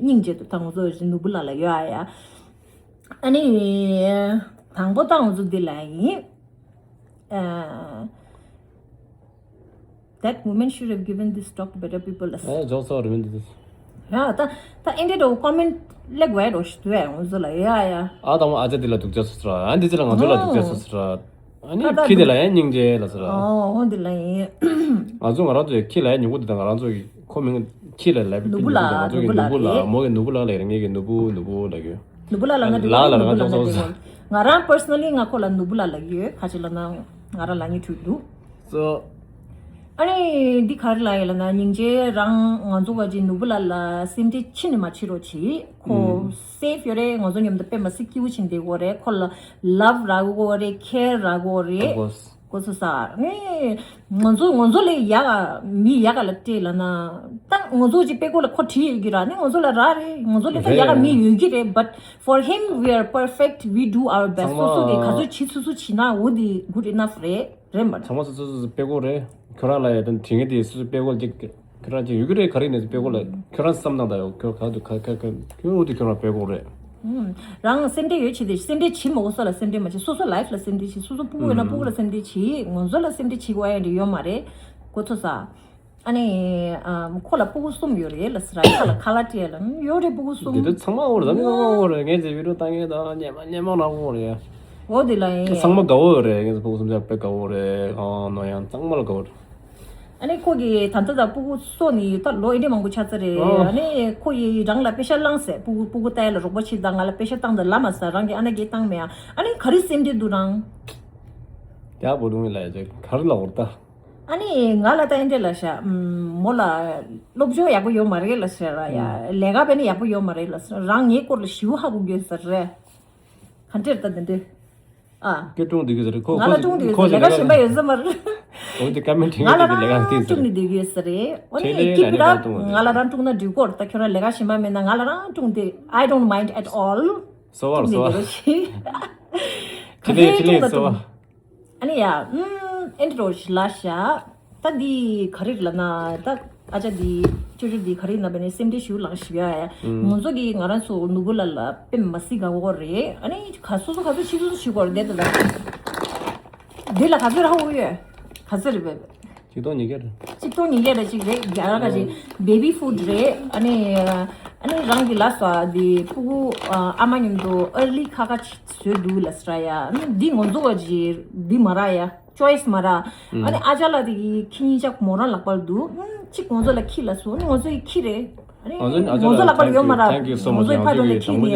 སྙིང་རྗེ་འདུག་ད་ང་ཚོ་ནོར་བུ་ལགས་ལ་ཡོད་ཨ་ཡ། ཨ་ནི་དང་པོ་ད་ང་ཚོ་འདི་ལ་ཡིན། That woman should have given this dog to better people. ཨེ་ཇོག་སོ་རི་མིན་དུ། ཡ་ད་ད་ཨེ་འདྲ་འདྲ་བོ་comment སླེབས་དགོས་རོ་ཞུ་དུས་ང་ཚོ་ལ་ཡ་ཡ། ཨ་དང་པོ་ཨ་ཅག་འདི་ལ་སྡུག་ཅག་བཟོས་ཟེར་ར། ཨ་འདི་ཅི་ལ་ང་ཚོ་ལ་སྡུག་ཅག་བཟོས་ཟེར་ར། ཨ་ནི་ད་ད་ཁྱི་དེ་ལ་ཡང་སྙིང་རྗེ་ལ་ཟེར་ར། ཨོ་འདི་ལ་ཡིན། ང་ཚོ་ང་རང་ཚོའི་ཁྱི་ལ་ཡང་ཉུང་པོ་འདི་དང་ང་རང་ཚོ་གི་ཁོ་མིང་ཁྱི་ལ་ལབ་ནོར་བུ་ལགས། ང་ཚོ་གི་ནོར་བུ་ལགས་ནོར་བུ་ལགས་རེད། མོ་གི་ནོར་བུ་ལགས་ལ་ཡིན། ངེད་ཀྱི་ནོར་བུ་ནོར་བུ་ལབ་ཀྱི་ཡོད། ནོར་བུ་ལགས་ལབ་ན་འགྲིག་གོ། ལགས་ལ་ནོར་བུ་ལགས་ལབ་ན་འགྲིག་གོ། ང་རང་པར་སོ་ནལ་ལི་ང་ཁོ་ལ་ནོར་བུ་ལགས་ལབ་ཀྱི་ཡོད། ག་ཅི་ལབ་ན་ང་རང་ལབ་སྙིང་བྲོ་གི་འདུག་སོ། ཨ་ནི་འདི་ག་རེ་ལབ་ཡིན་ལབ་ན། སྙིང་རྗེ། རང་ང་ཚོ་ག་ཅི་ནོར་བུ་ལགས་ལ་སེམས་ཁྲལ་ཅི་ནས་མ་བྱེད་རོགས་གྱིས། ཁོ་ཨུམ། སེབ་ཡོད་རེད། ང་ཚོ་མཉམ་དུ་དཔེ་མ་སྲིད་སྐྱིད་པོ་བྱས་བསྡད་ཡོད་རེད། ཁོ་ལ་ལབ་རག་གི་ཡོད་རེད། ཁེར་རག་གི་ཡོད་རེད། Of course. གོ་སོང་ས། ཨེ། ང་ཚོ་ང་ཚོ་ལས་ཡག་ག་མི་ཡག་ག་ལ་སྤྲད་ལབ་ན། ད་ང་ཚོ་ཅིག་དཔེ་ཁོ་ལ་ཁོ་བྲིས་ཡོད་ཀྱི་ར། ནི་ང་ཚོ་ལ་རག་རེད། ང་ཚོ་ལས་ད་ཡག་ག་རེད། མི་ཡོད་ཀྱི་རེད། But for him, we are perfect, we do our best. ཚང་མ། སོ་སོ་གི་ག་ཚོད་བྱེད་ཚུལ་ཚུལ་བྱེད་ན་འོ་དེ་good enough རེད། རེད་མ་རེད། ཚང་མ་སོ་སོ་སོ་སོ་དཔེ་ཁོ་རེད། ཁྱོད་རང་ལ་ཡ་དེ་དྲི་ངེས་དེ་སོ་སོ་དཔེ་ཁོ་ལ་ཅིག་ཁྱོད་རང་ཅིག་ཡོད་ཀྱི་རེད། ག་རེ་ནས་དཔེ་ཁོ་ལ་ཁྱོད་རང་བསམ་སྟངས་ད་ཡོད། ཁྱོད་ག་དུས་ག་ག་ག་ཁྱོད་འོ་དེ་ཁྱོད་རང་དཔེ་ཁོ་རེད། ཨུམ། རང་སེམས་ཁྲལ་ཡོད་བྱེད་དེ། སེམས་ཁྲལ་བྱེད་མ་དགོས་ས་ལ་སེམས་ཁྲལ་མ་བྱེད། སོ་སོ་ལའིཕ་ལ་སེམས་ཁྲལ་བྱེད། སོ་སོ་སྤུ་གུ་ཡོད་ན་སྤུ་གུ་ལ་སེམས་ཁྲལ་བྱེད། ང་ཚོ་ལ་སེམས་ཁྲལ་བྱེད་དགོས་ཡ་འདྲ་ཡོད་མ་རེད། གོ་ཚོད་ས། ཨ་ནི་ཨམ། ཁོ་ལ་སྤུ་གུ་གསུམ་ཡོད་རེད་ལབ་ས་ར། ཁ་ལ་ཁ་ལ་སྤྲད་ལ་ཡོད་རེད། སྤུ་གུ་གསུམ། འདི་ཚོ་ཚང་མ་འོ་རེད། ཚང་མ་འོ་རེད། ངས་ཚེ་བི་ཌི་ཡོ་ལྟ་མཁན་དང་སྙན་མ་སྙན་མ་ནག་པོ་རེད། འོ་དེ་ལ་ཡིན། ཚང་མ་དགའ་བོ་རེད། ངས་སྤུ་གུ་གསུམ་ཆ་དཔེ་དགའ་བོ་རེད། ཨ་ནོ་ཡང་ཚང་མ་ལ་དགའ་བོ་རེད། ཨ་ནི་ཁོ་གིས་ད་ལྟ་ད་སྤུ་གུ་གསོ་ནས་ད་ལོ་ཨེ་འདྲ་མང་པོ་ཆགས་ཚར་རེད། ཨོ། ཨ་ནི་ཁོ་ཡིས་རང་ལ་པེ་ཤ་བླངས་ཟེར། སྤུ་གུ་སྤུ་གུ་ལྟ་ཡ་ལ་རོགས་པ་བྱེད་དང་། ང་ལ་པེ་ཤ་བཏང་དང་ལབ་མ་ཟེར། རང་གིས་ཨ་ན་གིས་བཏང་མེད་ཨ། ཨ་ནི་ག་རེ་སེམས་ཁྲལ་འདུག་རང་། ཡག་པོ་འདུག་ལ་ཡ་ཅིག་ག་རེ་ལབ་དགོས་རེད་ད། ཨ་ནི་ང་ལ་ད་ཨེ་འདྲ་ལབ་ཤག་ཨམ། མོ་ལ་སློབ་སྦྱོང་ཡག་པོ་ཡོད་མ་རེད་ལབ་ཤག་ར་ཡ། ཨམ། ལས་ཀ་བྱས་ན་ཡག་པོ་ཡོད་མ་རེད་ལབ་ཤག་རང་ངའི་སྐོར་ལ་ཞེ་པོ་ཧ་གོ་གི་ཡོད་ས་རེད། ག་འདྲ་རེད་ད་དེ་འདྲ། ཨ། ཁྱོད་ཀྲུང་བསྡད་ཀྱི་ཟེར་རེད། ཁོ་ང་ལ་ཁོ་ཀྲུང་བསྡད་ཀྱི་ཁོ་ཟེར། ལས་ཀ་གཞན་པ་ཡོད་ས་མ་རེད། འོ་དེ་ཀ་མེན་ཊི་ང་ལ་ཡོད་དེ་ལས་ཀ་རང་བལྟས་ཀྲུང་ཟེར། ནས་བསྡད་ཀྱི་ཡོད་ས་རེད། འོ་ཁྲེ་ནས་ལེ་keep ལ་it ནས up། ཀྲུང་བ་ང་ལ་རང་ཀྲུང་ན་འགྲིག་གོ་རེད། ད་ཁྱོད་རང་ལས་ཀ་གཞན་པ་མེད་ན་ང་ལ་རང་ཀྲུང་དེ། I don't mind at all། སོ་བར་ཀྲུང་ནས་སོ་བར། བསྡད་ཀྱི་ཡོད་ས་རེད། ཁྲེ་ནས་ཁྲེ་ནས་སོ་བར། ཨ་ནི་ཡ། ཨམ། ཨེ་འདྲ་རོ་ཞིག་ལབ་ཤག་ད་འདི་ག་རེ་ལབ་ན་ད། ཨ་ཅག་འདི་ཅོ་ཅོ་འདི་ག་རེ་ལབ་པ་ནས་སེམས་ཁྲལ་ཞེ་པོ་ལངས་ཤག་ཡ་ཡ། ཨུམ། ང་ཚོ་གིས་ང་རང་ཚོ་ནོར་བུ་ལགས་ལ་དཔེ་མ་སྲིད་དགའ་བོ་རེད། ཨ་ནི་ག་སོ་སོ་ག་ཚོད་བྱེད་ཚུལ་བྱེད་དགོས་རེད་དེ་ད། འདི་ལ་ག་ཚོད་རག་ཡོད། ག་ཚོད་རེད་པས། ཆིག་སྟོང་ཉིས་བརྒྱ་རེད། ཆིག་སྟོང་ཉིས་བརྒྱ་རེད་ཅིག་རེད། རྒྱ་གར་ག་ཅིག་baby food རེད། ཨ་ནི་ཨ་ནི་རང་གི་ལ་སོ་འདི་སྤུ་གུ་ཨ་མ་མཉམ་དུ་early ཁ་ཁ་བཟོས་འདུག་ལབ་ས་ར་ཡ། ཨ་ནི་འདི་ང་ཚོ་བ་ཅིག་འདི་མ་རག་ཡ། choice མ་རག་ཨ་ནི་ཨ་ཅག་ལགས་དེ་གི་ཁྱི་གཉིས་ཆ་མོ་རང་ལག་པར་འདུག་ཨ་ནི་གཅིག་ང་ཚོ་ལ་ཁྱི་ལབ་སོང་། ཨ་ནི་ང་ཚོ་ཡི་ཁྱི་རེད། ཨ་ནི་ང་ཚོ་ང་ཚོ་ལག་པར་ཡོད་མ་རག་ང་ཚོ་ཡི་ཕ་ཏོ་ལ་ཁྱི་ནི་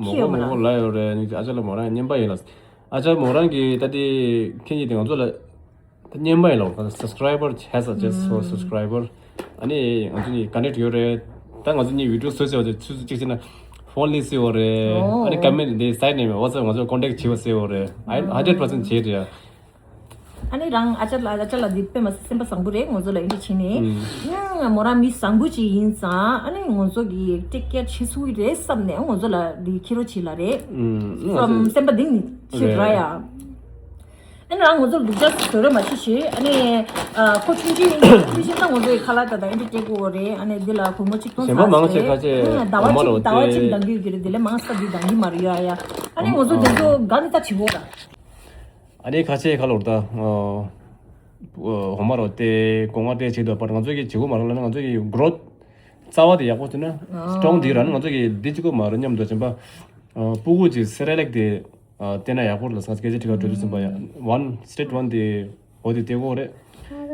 ཁྱི་ཡོད་མ་རག་མོ་ལ་ཡོད་རེད། ཨ་ཅག་ལ་མོ་རང་ཉན་པ་ཡིན་ལ། ཨ་ཅག་མོ་རང་གི་ད་དེ་ཁྱི་གཉིས་དེ་ང་ཚོ་ལ་ད་ཉན་པ་ཡིན་ལ། subscriber has a just for subscriber། ཨ་ནི་ང་ཚོ་གཉིས་contact ཡོད་རེད། ད་ང་ཚོ་གཉིས་video བཟོས་ཟེར་བ་དེ་ཚུར་གཅིག་བྱས་ན་phone ལས་ཟེར་བ་རེད། ཨ་ནི་comment དེ་side ནས་WhatsApp ང་ཚོ་contact བྱེད་པ་ཟེར་བ་རེད། I hundred percent བྱེད་རེད། ཨ་ནི་རང་ཨ་ཅག་ལགས་ཨ་ཅག་ལགས་འདི་དཔེ་མ་སྲིད་སེམས་པ་བཟང་པོ་རེད། ང་ཚོ་ལ་ཨེ་འདྲ་བྱས་ནས། ཨུམ། མོ་རང་མི་བཟང་པོ་ཅིག་ཡིན་ཙང་ཨ་ནི་ང་ཚོ་གིས་take care བྱེད་ཚུགས་ཀྱི་རེད་བསམ་ནས་ང་ཚོ་ལ་འདི་ཁྱེར་རོགས་བྱེད་ལབ་རེད། ཨུམ། བསམ་སེམས་པ་གཏིང་ནས་ཆེ་ར་ཡ། ཨ་ནི་རང་ང་ཚོ་ལ་སྡུག་ཅག་བཟོ་རོགས་མ་བྱེད་ཞེས། ཨ་ནི་ཨ་ཁོ་ཆུང་ཆུང་ཡིན་ཙང་ཆུང་ཆུང་ད་ང་ཚོ་ཡི་ཁ་ལག་ད་ད་ཨེ་འདྲ་སྤྲད་དགོས་རེད། ཨ་ནི་འདི་ལ་སྒོར་མོ་གཅིག་སྟོང་གཞན་པ་ཚར་མང་ཆེ་རེད། ཁ་ཆེ་ཨ་ཟླ་བ་འོ་མ་རོ་གཅིག་ཟླ་བ་གཅིག་ཏེ་འདང་གི་ཡོད་ཀྱི་རེད། དེ་ལས་མང་ས་འདི་འདང་གི་མ་རེད་ཡ་ཡ། ཨ་ནི་ང་ཚོ་དེ་ཚོ་དགའ་ནི་ད་བྱེད་དགོས་ར། ཨ་ནི་ཁ་ཆེ་ཁ་ལོར་ད། ཨོ་མ་རོ་དེ་སྒོ་ང་དེ་བྱེད་དུ་པར་ང་ཚོ་གི་བྱེད་སྒོ་མ་རོ་ལ་ནི་ང་ཚོ་གི་growth རྩ་བ་དེ་ཡག་པོ་བྱུང་ན་strong དེ་ར་ནི་ང་ཚོ་གི་འདི་བྱེད་སྒོ་མ་རོ་མཉམ་དུ་བྱེད་པ། ཨ་སྤུ་གུ་ཅིག་སེ་ར་ལེག་དེ་ཨ་བལྟས་ན་ཡག་པོ་རེད་ལ་སང་སྐད་ཆ་ཁྲི་ཁ་གྲོས་ཚུལ་ཚན་པ་ཡ། one state one དེ་འོ་དེ་བལྟས་གོ་རེད།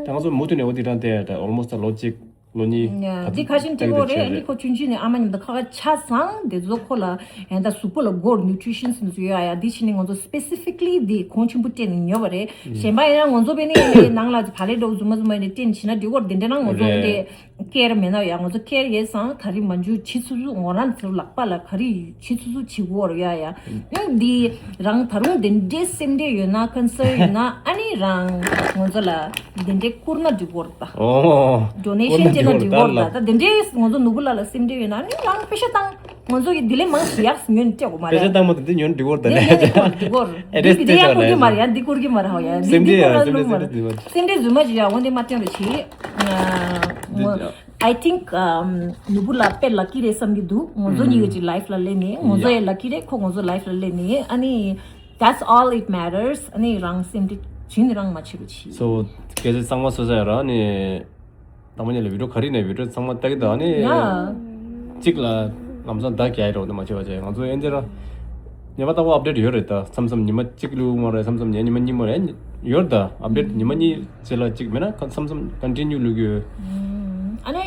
ད་ང་ཚོ་མུ་མཐུད་ནས་འོ་དེ་རང་བལྟས་ད་almost ལོ་གཅིག་ལོ་གཉིས་ཡ། འདི་ཁ་ཤས་སྤྲད་གོ་རེད། ཨ་ནི་ཁོ་ཆུང་ཆུང་ནས་ཨ་མ་མཉམ་དུ་ཁ་ཁ་ཆ་ཚང་དེ་ཚོ་ཁོ་ལ་ཡང་ད་གཟུགས་པོ་ལ་སྒོར་nutrition ཟེར་ཡོད་ཨ་ཡ། འདི་ཕྱི་ནས་ང་ཚོ་specifically འདི་གོང་ཆེན་པོ་སྤྲད་ནས་ཉོ་བ་རེད། གཞན་པ་ཡང་ང་ཚོ་བས་ནས་ནང་ལ་བ་ལེ་འགྲོ་རྫུན་མ་རྫུན་མ་ནས་སྤྲད་ནས་བྱིན་ན་འགྲིག་གོ་རེད། དེ་འདྲ་ན་ང་ཚོ་རེད། དེ་ཀེར་མེད་ན་ཡང་ང་ཚོ་ཀེར་ཡོད་ཙང་ད་རིང་མ་འཇུ་བྱེད་ཚུལ་ཚུལ་ངོ་རང་ཚོ་ལག་པ་ལ་ག་རེ་བྱེད་ཚུལ་ཚུལ་བྱེད་དགོས་རེད་ཡ་ཡ། ཨ་འདི་རང་ད་རུང་དེ་འདྲའི་སེམས་ཁྲལ་ཡོད་ན་concern ཡོད་ན་ཨ་ནི་རང་ང་ཚོ་ལ་དེ་འདྲའི་བསྐུར་ན་འགྲིག་གོ་རེད་ད། ཨོ། donation བསྐུར་ན་བྱས་ན་འགྲིག་གོ་རེད་ད། འགྲིག་གོ་རེད་ད། ད་དེ་འདྲའི་ང་ཚོ་ནོར་བུ་ལགས་ལ་སེམས་ཁྲལ་ཡོད་ན་ཨ་ནི་རང་པེ་ཤ་བཏང་། ང་ཚོ་གི་འདི་ལས་མང་ཞིག་ཡག་ཉོན་སྤྲད་དགོས་མ་པེ་རེད། ཤ་བཏང་མ་ཐུབ་འདི་ཉོན་འགྲིག་གོ་རེད་ད་ནས། འདི་འདི་འདི་ཡང་བསྐུར་གི་མ་རེད་ཡ། འདི་བསྐུར་གི་མ་རེད་ཧ་ཡ། འདི་སེམས་འདི་ཁྲལ་བསྐུར་ཡ་ལ་སེམས་ལུང་མ་རེད། སེམས་ཁྲལ་རྫུན་མ་ཞིག་ཡ། འོ་འདི་མ་བསྟན་རོགས་གྱིས། I think ནོར་བུ་ལགས་དཔེ་lucky རེད་བསམ་གྱི་འདུག་ང་ཚོ་གཉིས་ཀྱི་life ལ་སླེབས་ནས་ང་ཚོ་ཡ་lucky རེད། ཁོ་ང་ཚོ་life ལ་སླེབས་ནས་ཨ་ནི་that's all it matters། ཨ་ནི་རང་སེམས་ཁྲལ་ཇི་ནས་རང་མ་བྱེད་རོགས་གྱིས། So སྐད་ཆ་གཙང་མ་བཟོ་ས་ཡ་ར་ནི། དང་པོ་ཉིད་ལ་video ག་རེ་ནས་video ཚང་མ་ལྟ་གི་འདུག་ཨ་ནི་ཡ། གཅིག་ལ་ལམ་སང་ཟླ་བརྒྱད་རོགས་ནི་མ་བྱེད་པ་བྱས། ང་ཚོ་ཨེ་འདི་ར་ཉི་མ་ལྟ་བུ་update ཡོད་རེད་ད། མཚམས་མཚམས་ཉི་མ་གཅིག་ལུས་མ་རེད། མཚམས་མཚམས་ཉི་མ་གཉིས་མ་རེད། ཡོད་ད་update ཉི་མ་གཉིས་རྗེས་ལ་གཅིག་མེད་ན་མཚམས་མཚམས་continue ལུས་ཀྱི་ཡོད། ཨ་ ཨ་ནི་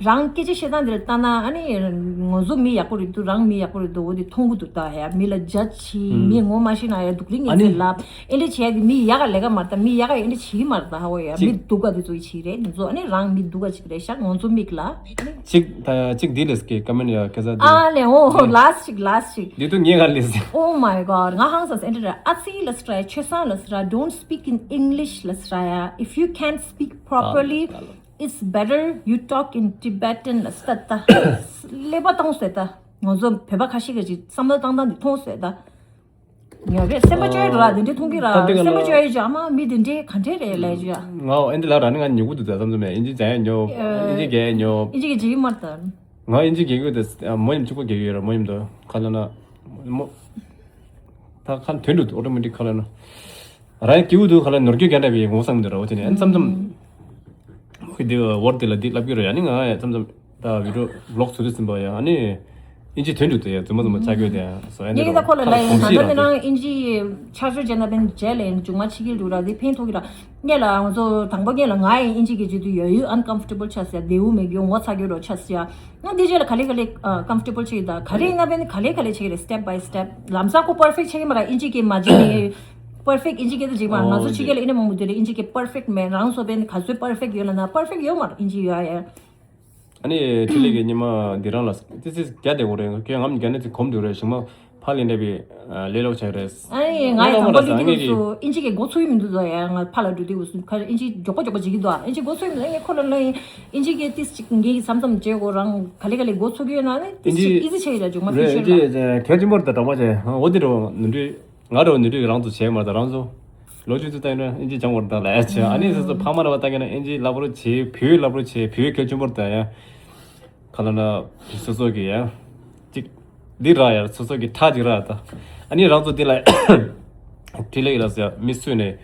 རང་སྐད་ཆ་བཤད་སྟངས་འདི་ལ་ལྟ་ན། ཨ་ནི་ང་ཚོ་མི་ཡག་པོ་རེད་འདུག་རང་མི་ཡག་པོ་རེད་འདུག་འོ་དེ་མཐོང་གི་འདུག་ད་ཡ་མི་ལ་ཇ་ཇི་བྱེད། མི་ངོ་མ་ཤེས་ན་ཡ་སྡུག་རིང་ཨ་ངེས་ནི་ཚེ་ལབ། ཨེ་འདྲ་བྱས་ཏེ་མི་ཡག་ག་ལས་ཀ་མ་རེད། ད་མི་ཡག་ག་ཨེ་འདྲ་བྱེད་ཀྱི་མ་རེད། ད་ཧ་གོ་ཡ་གཅིག་མི་སྡུག་ག་དེ་ཚོ་ཡི་བྱེད་རེད། དེ་ཚོ་ཨ་ནི་རང་མི་སྡུག་ག་ཅིག་རེད་ཤག་ང་ཚོ་མིག་ལ་ཨ་ནི། གཅིག་ད་གཅིག་འདི་ལས་ཀྱི་ཀ་མེན་ཡ་ཁ་ས་འདི། ཨ་ལས་འོ་ལཱསི་ཅིག་ལཱསི་ཅིག་འདི་དུ་ངས་ག་ལས་ཟེར། Oh my god. ང་ཧང་སངས་ཨེ་འདྲ་ར། ཨ་ཙི་ལ་སྲ་ཆོས་སང་ལ་སྲ། Don't speak in English ལ་སྲ་ཡ། If you can't speak properly, it's better you talk in Tibetan ལ་སྲ། ད་ཀླད་པ་བཏང་ཟེར། ད་ང་ཚོ་བོད་པ་ཁ་ཤས་ཀྱི་ཅིག་བསམ་བློ་བཏང་སྟངས་འདི་མཐོང་ཟེར། ད་ཉོ་རེད། སེམས་པ་སྐྱོ་ཡི་འགྲོ་ར། དེ་འདྲས་མཐོང་གི་ར། ད་འདི་ག་སེམས་པ་ལ་སྐྱོ་ཡི་ཅག་མ་མི་དེ་འདྲས་ག་འདྲས་རེད་ལས་ཅག་ང་འོ་ཨེ་འདི་ལ་ར་ནི་ང་ཉོ་གི་འདུག་ད་བསམ་བསམ་མེད། ཨིན་ཇི་སྦྱང་ཡ་ཉོ། ཨིན་ཇི་རྒྱག་ཡ་ཉོ། ཨིན་ཇི་གི་ཇི་མ་ད། ང་ཨིན་ཇི་རྒྱག་གི་ཡོད་དེ། མོ་ཉིམ་གཅིག་པོ་རྒྱག་གི་ཡོད་ར། མོ་ཉིམ་དུ་ཁ་ལ་ན་མོ་ད་ཁ་དོན་འགྲུབ་ཨོ་ཏོ་མེ་ཊིག་ཁ་ལ་ན་ར་ཡ་སྐྱིད་པོ་འདུག་ཁ་ལ་ནོར་སྐྱོད་རྒྱག་འདྲ་བའི་ངོ་བསམ་འདུག་ར། འོ་དེ་ནས་ཨན་བསམ་བསམ་མོ་གི་འདི་ཝར་དེ་ལ་འདི་ལབ་གི་ར། ཡ་ནི་ང་ཡ་བསམ་བསམ། ད་བི་ཌིའོ་བི་ལོག་བཟོ་དུས་ཙམ་པ་ཡང་ཨ་ནི་ཨིན་ཇི་དོན་འགྲུབ་དེ་ཡང་རྫུན་མ་རྫུན་མ་ཆགས་ཡོད་དེ་ཡང་སོ་ཨ་ནི་ངས་ད་ཁོ་ལ་ལབ་ཡིན། ད་ལྟ་དེ་རང་ཨིན་ཇི་ཆར་ཆུ་བྱས་ན་བན་རྗེས་ལ་ཡིན་མཇུག་མ་ཕྱི་གིལ་འགྲོ་ར་དེ་ཕན་ཐོགས་ཀྱི་ར། ངས་ལ་ང་ཚོ་དང་པོ་ངས་ལ་ང་ཡི་ཨིན་ཇི་གི་བརྗོད་དུས་ཡོད་ཡོད་ཨན་ཀམ་ཕོར་ཊེ་བལ་ཆགས་ཟེར། བདེ་བོ་མེད་རྒྱུ་ངོ་ཚ་རྒྱུ་རོ་ཆགས་ཟེར། ང་དེ་རྗེས་ལ་ག་ལེ་ག་ལེ་ཀམ་ཕོར་ཊེ་བལ་ཆགས་ཡིན། ད་ག་རེ་ཡིན་ན་བན་ག་ལེ་ག་ལེ་བྱེད་ཀྱི་རེད། སི་ཊེབ་བའི་སི་ཊེབ། ལམ་སང་ཁོ་པར་ཕེག་ཆགས་ཀྱི་མ་ར། ཨིན་ཇི་གི་མ་བྱེད་ནི་པར་ཕེག་ཨིན་ཇི་གི་ད་བྱེད་མ་ར། ང་ཚོ་ཕྱི་རྒྱལ་ལ་ཨི་ན་མང་པོ་དེ་རེད། ཨིན་ཇི་གི་པར་ཕེག་མེད། རང་ཚོ་བན་ག་ཚོད་པར་ཕེག་ཡོད་ལ་ན་པར་ཕེག་ཡོད་མ་ར། ཨིན་ཇི་ཡོད་ཡ། ཨ་ནི་ཁྲི་ལི་གི་ཉི་མ་འདི་རང་ལ་ཏི་སི་རྒྱ་དེ་འོ་རེད། ཁྱོད་ངམ་རྒྱ་ནི་ཏི་གོམ་དུ་རེད། ཞིང་མ་ཕ་ལི་འདྲ་བའི་ལས་ལོག་ཆགས་རེད། ཨ་ནི་ང་ཡི་དང་པོ་ལི་ཏི་གི་སུ་ཨིན་ཇི་གི་མགོ་ཚོས་མི་འདུག་ཟོ་ཡ། ང་ཕ་ལ་འགྲོ་དུས་སུ་ཁ་ཨིན་ཇི་མགྱོགས་པོ་མགྱོགས་པོ་བྱེད་ཀྱི་འདུག་ཨ་ཨིན་ཇི་མགོ་ཚོས་མི་འདུག་ངས་ཁོ་ལ་ལ་ཨིན་ཇི་གི་ཏི་སི་ཅིག་ངས་ཀྱི་མཚམས་མཚམས་བྱེད་དགོས། རང་ག་ལེ་ག་ལེ་མགོ་ཚོས་ཀྱི་ཡོད་ན་ནི་ཏི་སི་ཅིག་ཨི་ཛི་ཆགས་ཡོད་ལ་འཇུག་མ་ཕི་ཅར་ལ། གལ་ཆེན་པོ་རེད། ད་གྲོགས་མ་བྱས་འོ་དེ་འགྲོ་ནུ་འདྲུས། ང་རོ་ནི་རིགས་རང་ཚོ་བྱས་མ་རེད། རང་ཚོ་ལོ་རྒྱུས་ཚོ་བལྟས་ན་ཨིན་ཇི་སྦྱང་བར་དང་ལ་ཡ་བྱས། ཨ་ནི་སོ་སོ་ཕ་མ་ར་བ་བལྟ་མཁན་ན་ཨིན་ཇི་ལབ་རོ་བྱས། བོད་ལབ་རོ་བྱས། བོད་གལ་ཆེན་པོར་ད་ཡ་ག་ལ་ན་སོ་སོ་གི་ཡ་ཅིག་འདི་ར་ཡ་སོ་སོ་གི་ཁྲག་ཅིག་ར་ད། ཨ་ནི་རང་ཚོ་འདི་ལ་ཁྲི་ལི་ལ་ཟེར་མི་སུས་ནས་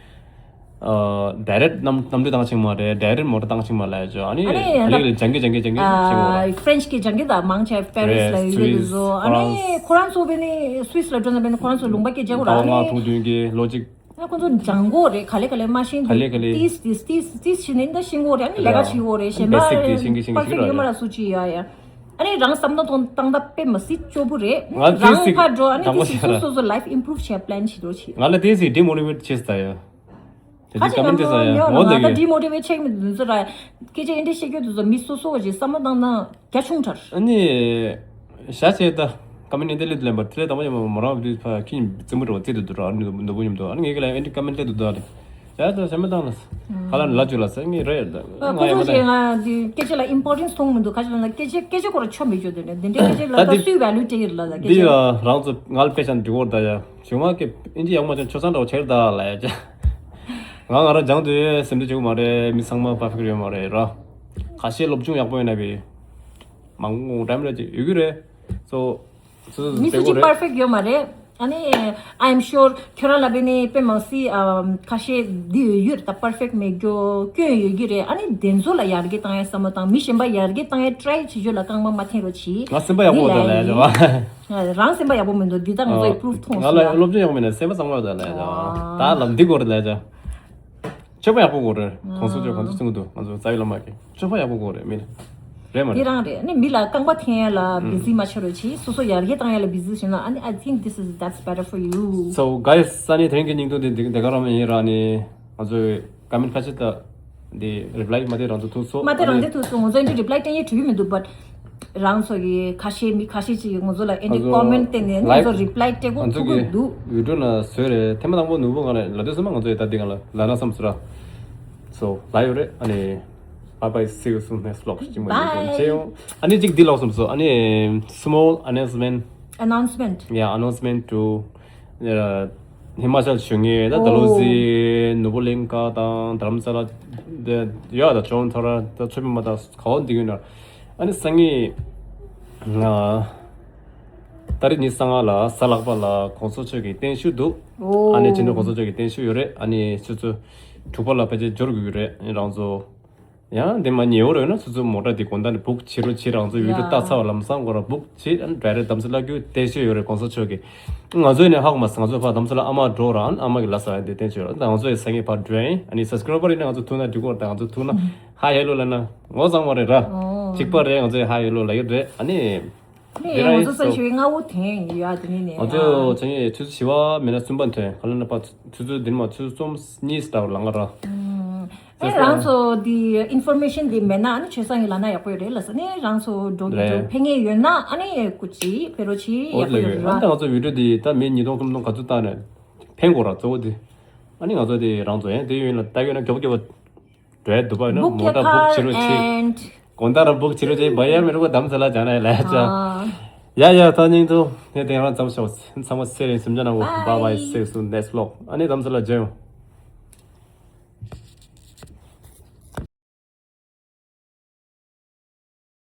ཨ་ཌའི་རེག་གནམ་གནམ་གྲུ་བཏང་ཆེན་མ་རེད། ཌའི་རེག་མོ་ཊ་བཏང་ཆེན་མ་ལ་ཡ་ཅོ། ཨ་ནི་ཨ་ནི་ཁ་ལི་ལ་ལྗང་གི་ལྗང་གི་ལྗང་གི་ཆེན་མོ་ར། ཕ་རེན་ཆི་གི་ལྗང་གི་ད་མང་ཆེ་པེ་རིས་ལ་ཡོད་གི་འདུག་ཟོ། ཨ་ནི་ཁོ་རང་ཚོ་བས་ནི་སུས་ལ་འགྲོ་ན་བས་ནི་ཁོ་རང་ཚོ་ལུང་པ་སྐད་རྒྱག་གོ་ར། ཨ་ལྔ་ནི་ཐུང་ཐུང་གི་ལོ་གཅིག་ཨ་ཁོ་ཚོ་སྦྱང་གོ་རེད། ག་ལེ་ག་ལེ་མ་ཤེས་ག་ལེ་ག་ལེ་ཏིས་ཏིས་ཏིས་ཏིས་ཤེས་ནི་ད་ཤེས་གོ་རེད། ཨ་ནི་ལས་ཀ་བྱེད་གོ་རེད། གཞན་པ་པར་ཕེག་ཡོད་མ་ར་སུ་ཅི་ཡ་ཡ། ཨ་ནི་རང་བསམ་བློ་གཏོང་སྟངས་ད་དཔེ་མ་སྲིད་སྐྱོ་པོ་རེད། ང་ཏིས་རང་ཕར་འགྲོ་ཨ་ནི་ཏིས་སོ་སོ་སོ་ལའིཕ་ཨིམ་པུ་རུབ་བྱེད་པ་ལན་བྱེད་རོགས་བྱེད། ང་ལ་ཏིས་ཌི་མོ་ཊི་ཝེཊ་བྱེད་ས་ཡ། དེ་ཁ་ཅིག་ཀ་མེན་ཊི་ཡོད་ས་ཡ་ཡོད་ངོ་ལ་ད་ལ་གི་ཌི་མོ་ཊི་ཝེཊ་ཆེག་མི་འདུག་ཟེར་ར། སྐད་ཆ་ཨེ་འདྲ་བཤད་རྒྱུ་འདུག་ཟེར་མི་སོ་སོ་བ་ཞིག་བསམ་བློ་བཏང་ན་རྒྱ་ཆུང་དྲགས། ཨ་ནི་ཞག་ཆེ་ད་ཀ་མེན་ཊི་ཨེ་འདྲ་ལས་དུ་ལེན་པར་དེ་ལས་དང་པོ་ཡང་མ་རང་བ་དུས་ཕ་ཁྱི་རྩེད་མོ་འགྲོ་བ་རྩེད་དུ་འདུག་ར། ཨ་ནི་ནོར་བུ་མཉམ་དུ་ཨ་ནི་ངས་ཀྱི་ལ་ཨེ་འདྲ་ཀ་མེན་ཊི་ལས་དུ་འདུག་ཨ་ནི་ཡ་ད་ཞེ་མ་བཏང་ལ་ཧ་ལ་ནི་ལ་ཅུ་ལ་ས་ངས་རེད་ད་ཁོ་ང་ཡ་ཚོ་མ་ཞེ་ད་ང་དེ་སྐད་ཆ་ལ་ཨིམ་པོར་ཊེན་སི་མཐོང་མི་འདུག་ཁ་ཅིག་ལ་ན་སྐད་ཆ་སྐད་ཆ་སྐོར་ཆོ་མི་ཆོ་དེ་ནས་དེ་འདྲའི་སྐད་ཆ་ལ་ད་ད་འདི་སུས་ཝེ་ལུ་སྤྲད་ཀྱི་རེད་ལ་ད་སྐད་འདི་ཆ་ཡ་རང་ཚོ་ང་ལ་དཔེ་ཆ་འདི་སྐོར་ད་ཡ། བྱུང་བ་གི་ཨིན་ཇི་ཡག་མ་ཅན་ཆོ་ཚང་འདྲ་བོ་ཆེར་ད་ལ་ཡ་ཅ། ང་ང་རང་སྦྱང་དུས་སེམས་འདུ་བྱེད་དགོས་མ་རེད། མི་ཚང་མ་པར་ཕེག་ཡོད་མ་རེད་ར། ཁ་ཤས་སློབ་སྦྱོང་ཡག་པོ་ཡོད་ན་བི་མང་པོ་འགྲམ་ར་ཅིག་ཡོད་ཀྱི་རེད། སོ་སོ་སོ་མི་སུ་ཅིག་པར་ཕེག་ཡོད་མ་རེད། ཨ་ནི་I'm sure ཁྱོད་རང་ལ་བས་ནི་དཔེ་མང་སི་ཁ་ཤས་འདི་ཡོད་ཡོད་ད་པར་ཕེག་མེད་རྒྱུ་སྐྱོན་ཡོད་ཀྱི་རེད། ཨ་ནི་དེ་ཚོ་ལ་ཡར་རྒྱས་བཏང་ཡ་བསམ་བློ་བཏང་། མི་གཞན་པ་ཡར་རྒྱས་བཏང་ཡ་ཊ་རའི་བྱེད་རྒྱུ་ལ་རྐང་པ་མ་འཐེན་རོགས་གྱིས། ང་སེམས་པ་ཡག་པོ་འདུག་ལ་ཡ་ཅ་བ། རང་སེམས་པ་ཡག་པོ་མི་འདུག་འདི་ད་ང་ཚོ་ཨ་པུ་རུབ་ཐོང་ང་ལ་སོང་ཡ། སློབ་སྦྱོང་ཡག་པོ་མེད་ན་སེམས་པ་གཙང་མ་ཡོད་ད་ལ་ཡ་ཅ་བ། ཨ་ད་ལམ་འདི་སྐོར་ལ་ཡ་ཅ། སྤྱོད་པ་ཡག་པོ་དགོས་རེད། གོང་ས་མཆོག་གོང་ས་ཆུང་དུ་ང་ཚོ་རྩ་བའི་བླ་མ་གི་སྤྱོད་པ་ཡག་པོ་དགོས་རེད་མི་ལ། རེད་མ་འདི་རེད། རང་རེད། ནི་མི་ལ་རྐང་པ་འཐེན་ཡ་ལ་བི་ཟི་མ་ཆགས་རོགས་གྱིས། སོ་སོ་ཡར་རྒྱས་བཏང་ཡ་ལ་བི་ཟི་བྱས་ན་ཨ་ནི། I think this is that's better for you. So guys, ས་ནི་དེ་རིང་གི་སྙིང་དོན་དེ་འདི་ག་རང་མ་ཡིན་ར། ནི་ང་ཚོའི་ཀ་མེན་ཊི་ཁ་ཤས་ད་འདི་རི་པ་ལའི་མ་དེ་རང་ཚོ་ཐུག་སོང་། མ་དེ་རང་དེ་ཐུག་སོང་། ང་ཚོ་ཨེ་འདྲ་རི་པ་ལའི་སྤྲད་ཡས་འགྲོ་གི་མི་འདུག but རང་ཚོ་གི་ཁ་ཤས་མི་ཁ་ཤས་ཅིག་གིས་ང་ཚོ་ལ་ཨེ་འདྲ་ཀོ་མེན་ཊི་བསྟན་ནས་ང་ཚོ་རི་པ་ལའི་སྤྲད་དགོས་ཐུག་གི་འདུག་ང་ཚོ་གི་ཡུལ་གྲུ་ན་བཟོས་རེད། ཐེངས་མ་དང་པོ་ནོར་བུ་ང་ལ་ལབ་དུས་ཙམ་པ་ང་ཚོ་ཡི་ད་འདི་ག་ལ་ལབ་ན་བསམ་སོང་ར། So ལབ་ཡོད་རེད། ཨ་ནི་bye bye, see you soon next vlog. ཅི་མོ་ཡིན་ཅེ་ཡོང་། ཨ་ནི་གཅིག་འདི་ལབ་བསམ་སོང་། ཨ་ནི་small announcement. Announcement. Yeah, announcement to ཧི་མ་ཅལ་ཞུ་ངེས་ད། ད་ལོ་ཟི་ནོར་བུ་གླིང་ཁ་དང་དྷ་རམ་ས་ལ་ཡ་ད་ཅོང་ཐོ་ར་ད་ཆོས་མི་མ་ད་ག་བ་འདི་ཡོད་ན། ཨ་ནི་སང་ཉིན་ང་ཏ་རིག་ཉི་ཤུ་རྩ་ལྔ་ལ་གཟའ་ལྷག་པ་ལ་གོང་ས་མཆོག་གི་བརྟན་བཞུགས་འདུག་ཨ་ནི་ཕྱི་དྲོ་གོང་ས་མཆོག་གི་བརྟན་བཞུགས་ཡོད་རེད། ཨ་ནི་ཆུ་ཚོད་དྲུག་པ་ལ་ཕལ་ཆེར་འབྱོར་དགོས་ཀྱི་རེད། ཨ་ནི་རང་ཚོ་ཡང་དེ་མ་ཉེ་བོ་རེད་ན་སོ་སོའི་མོ་ཊ་དེ་དགོང་དག་ནས་བུག་བྱེད་རོགས་བྱེད། རང་ཚོ་ཡུལ་གྲུ་ལྟ་ཚར་བ་ལམ་སང་ཁོ་ར་བུག་བྱེད། ཨ་ནི་ཌའི་རེག་དྷ་རམ་ས་ལ་བརྒྱུད་བརྟན་བཞུགས་ཡོད་རེད་གོང་ས་མཆོག་གི། ང་ཚོ་ནས་ཧ་གོ་མ་སོང་། ང་ཚོ་ཕར་དྷ་རམ་ས་ལ་ཨ་མ་འགྲོ་ར། ཨ་ནི་ཨ་མ་གི་ལ་ས་ཡ་དེ་བརྟན་བཞུགས་ཡོད་ར། ད་ང་ཚོ་ཡི་སང་ཉིན་ཕར་འགྲོ་ཡིན། ཨ་ནི་སབ་སི་ཀ་རའིབ་པར་ཡིན་ན་ང་ཚོ་ཐུག་ན་འགྲིག་གོ་ར། ད་ང་ཚོ་ཐུག་ན། ཧ་ཧེ་ལོ་ལབ་ན་ངོ་ཚ་མ་རེད་ར། ཨོ། གཅིག་པ་རེད། ང་ཚོས་ཧ་ཧེ་ལོ་ལབ་ཡོད་རེད། ཨ་ནི། ནས་འདི་ར་ང་ཚོ་ས་ཞིག་སྔ་བོ་དེ་ཡོད་ཨ། དེ་ནས་ནས་ང་ཚོ་ཆ་ངེས་ཆུ་ཚོད་བཞི་པ་མི་ན་གསུམ་པ་ཐོན། ག་ལ་ན་པ་ཆུ་ཚོད་འདི་ནས་མ་ཆུ་ཚོད་གསུམ་གཉིས་ལྟ་བུ་ལ་ང་ར། ཨེ་རང་ཚོ་འདི་ཨིན་ཕོར་མེ་ཤན་འདི་མེད་ན་ཨ་ནི་ཆོས་སང་གི་ལ་ན་ཡག་པོ་ཡོད་རེད་ལ་ས། ནས་རང་ཚོ་འགྲོ་གི་འགྲོ་ཕན་ངེས་ཡོད་ན་ཨ་ནི་སྐུ་ཅི་ཕེ་རོ་ཆི་ཡག་པོ་ཡོད་རེད་ར། ཨ་ནི་ང་ཚོ་བི་ཌིའོ་འདི་ད་མི་ཉིས་སྟོང་ཁྲི་སྟོང་ག་ཚོད་བཏང་ནས་ཕན་གོ་ར་གཙོ་བོ་འདི། ཨ་ནི་ང་ཚོ་འདི་རང་ཚོ་ཡན་དེ་ཡོད་ན་ད་ཡོད་ན་མགྱོགས་མགྱོགས་འགྲོ་ཡ་འདུག་པ་ཡིན་ན་མོ་ཊ་བུག་བྱེད་རོགས་བྱེད། དགོང་དག་ར་བུག་བྱེད་རོགས་བྱེད། བ་ཡ་མི་རུ་ག་དམ་ཚ་ལ་ཇ་ན་ཡ་ལ་ཡ་ཅ། ཡ་ཡ་ད་སྙིང་ཐུ་ངས་དེང་རང་ཙམ་ཤོག་ཚང་མ་སེ་རིང་སུམ་ཅ་ན་འོ། Bye bye, see you soon, next vlog. ཨ་ནི་དམ་ཚ་ལ་ཇ་ཡོང་།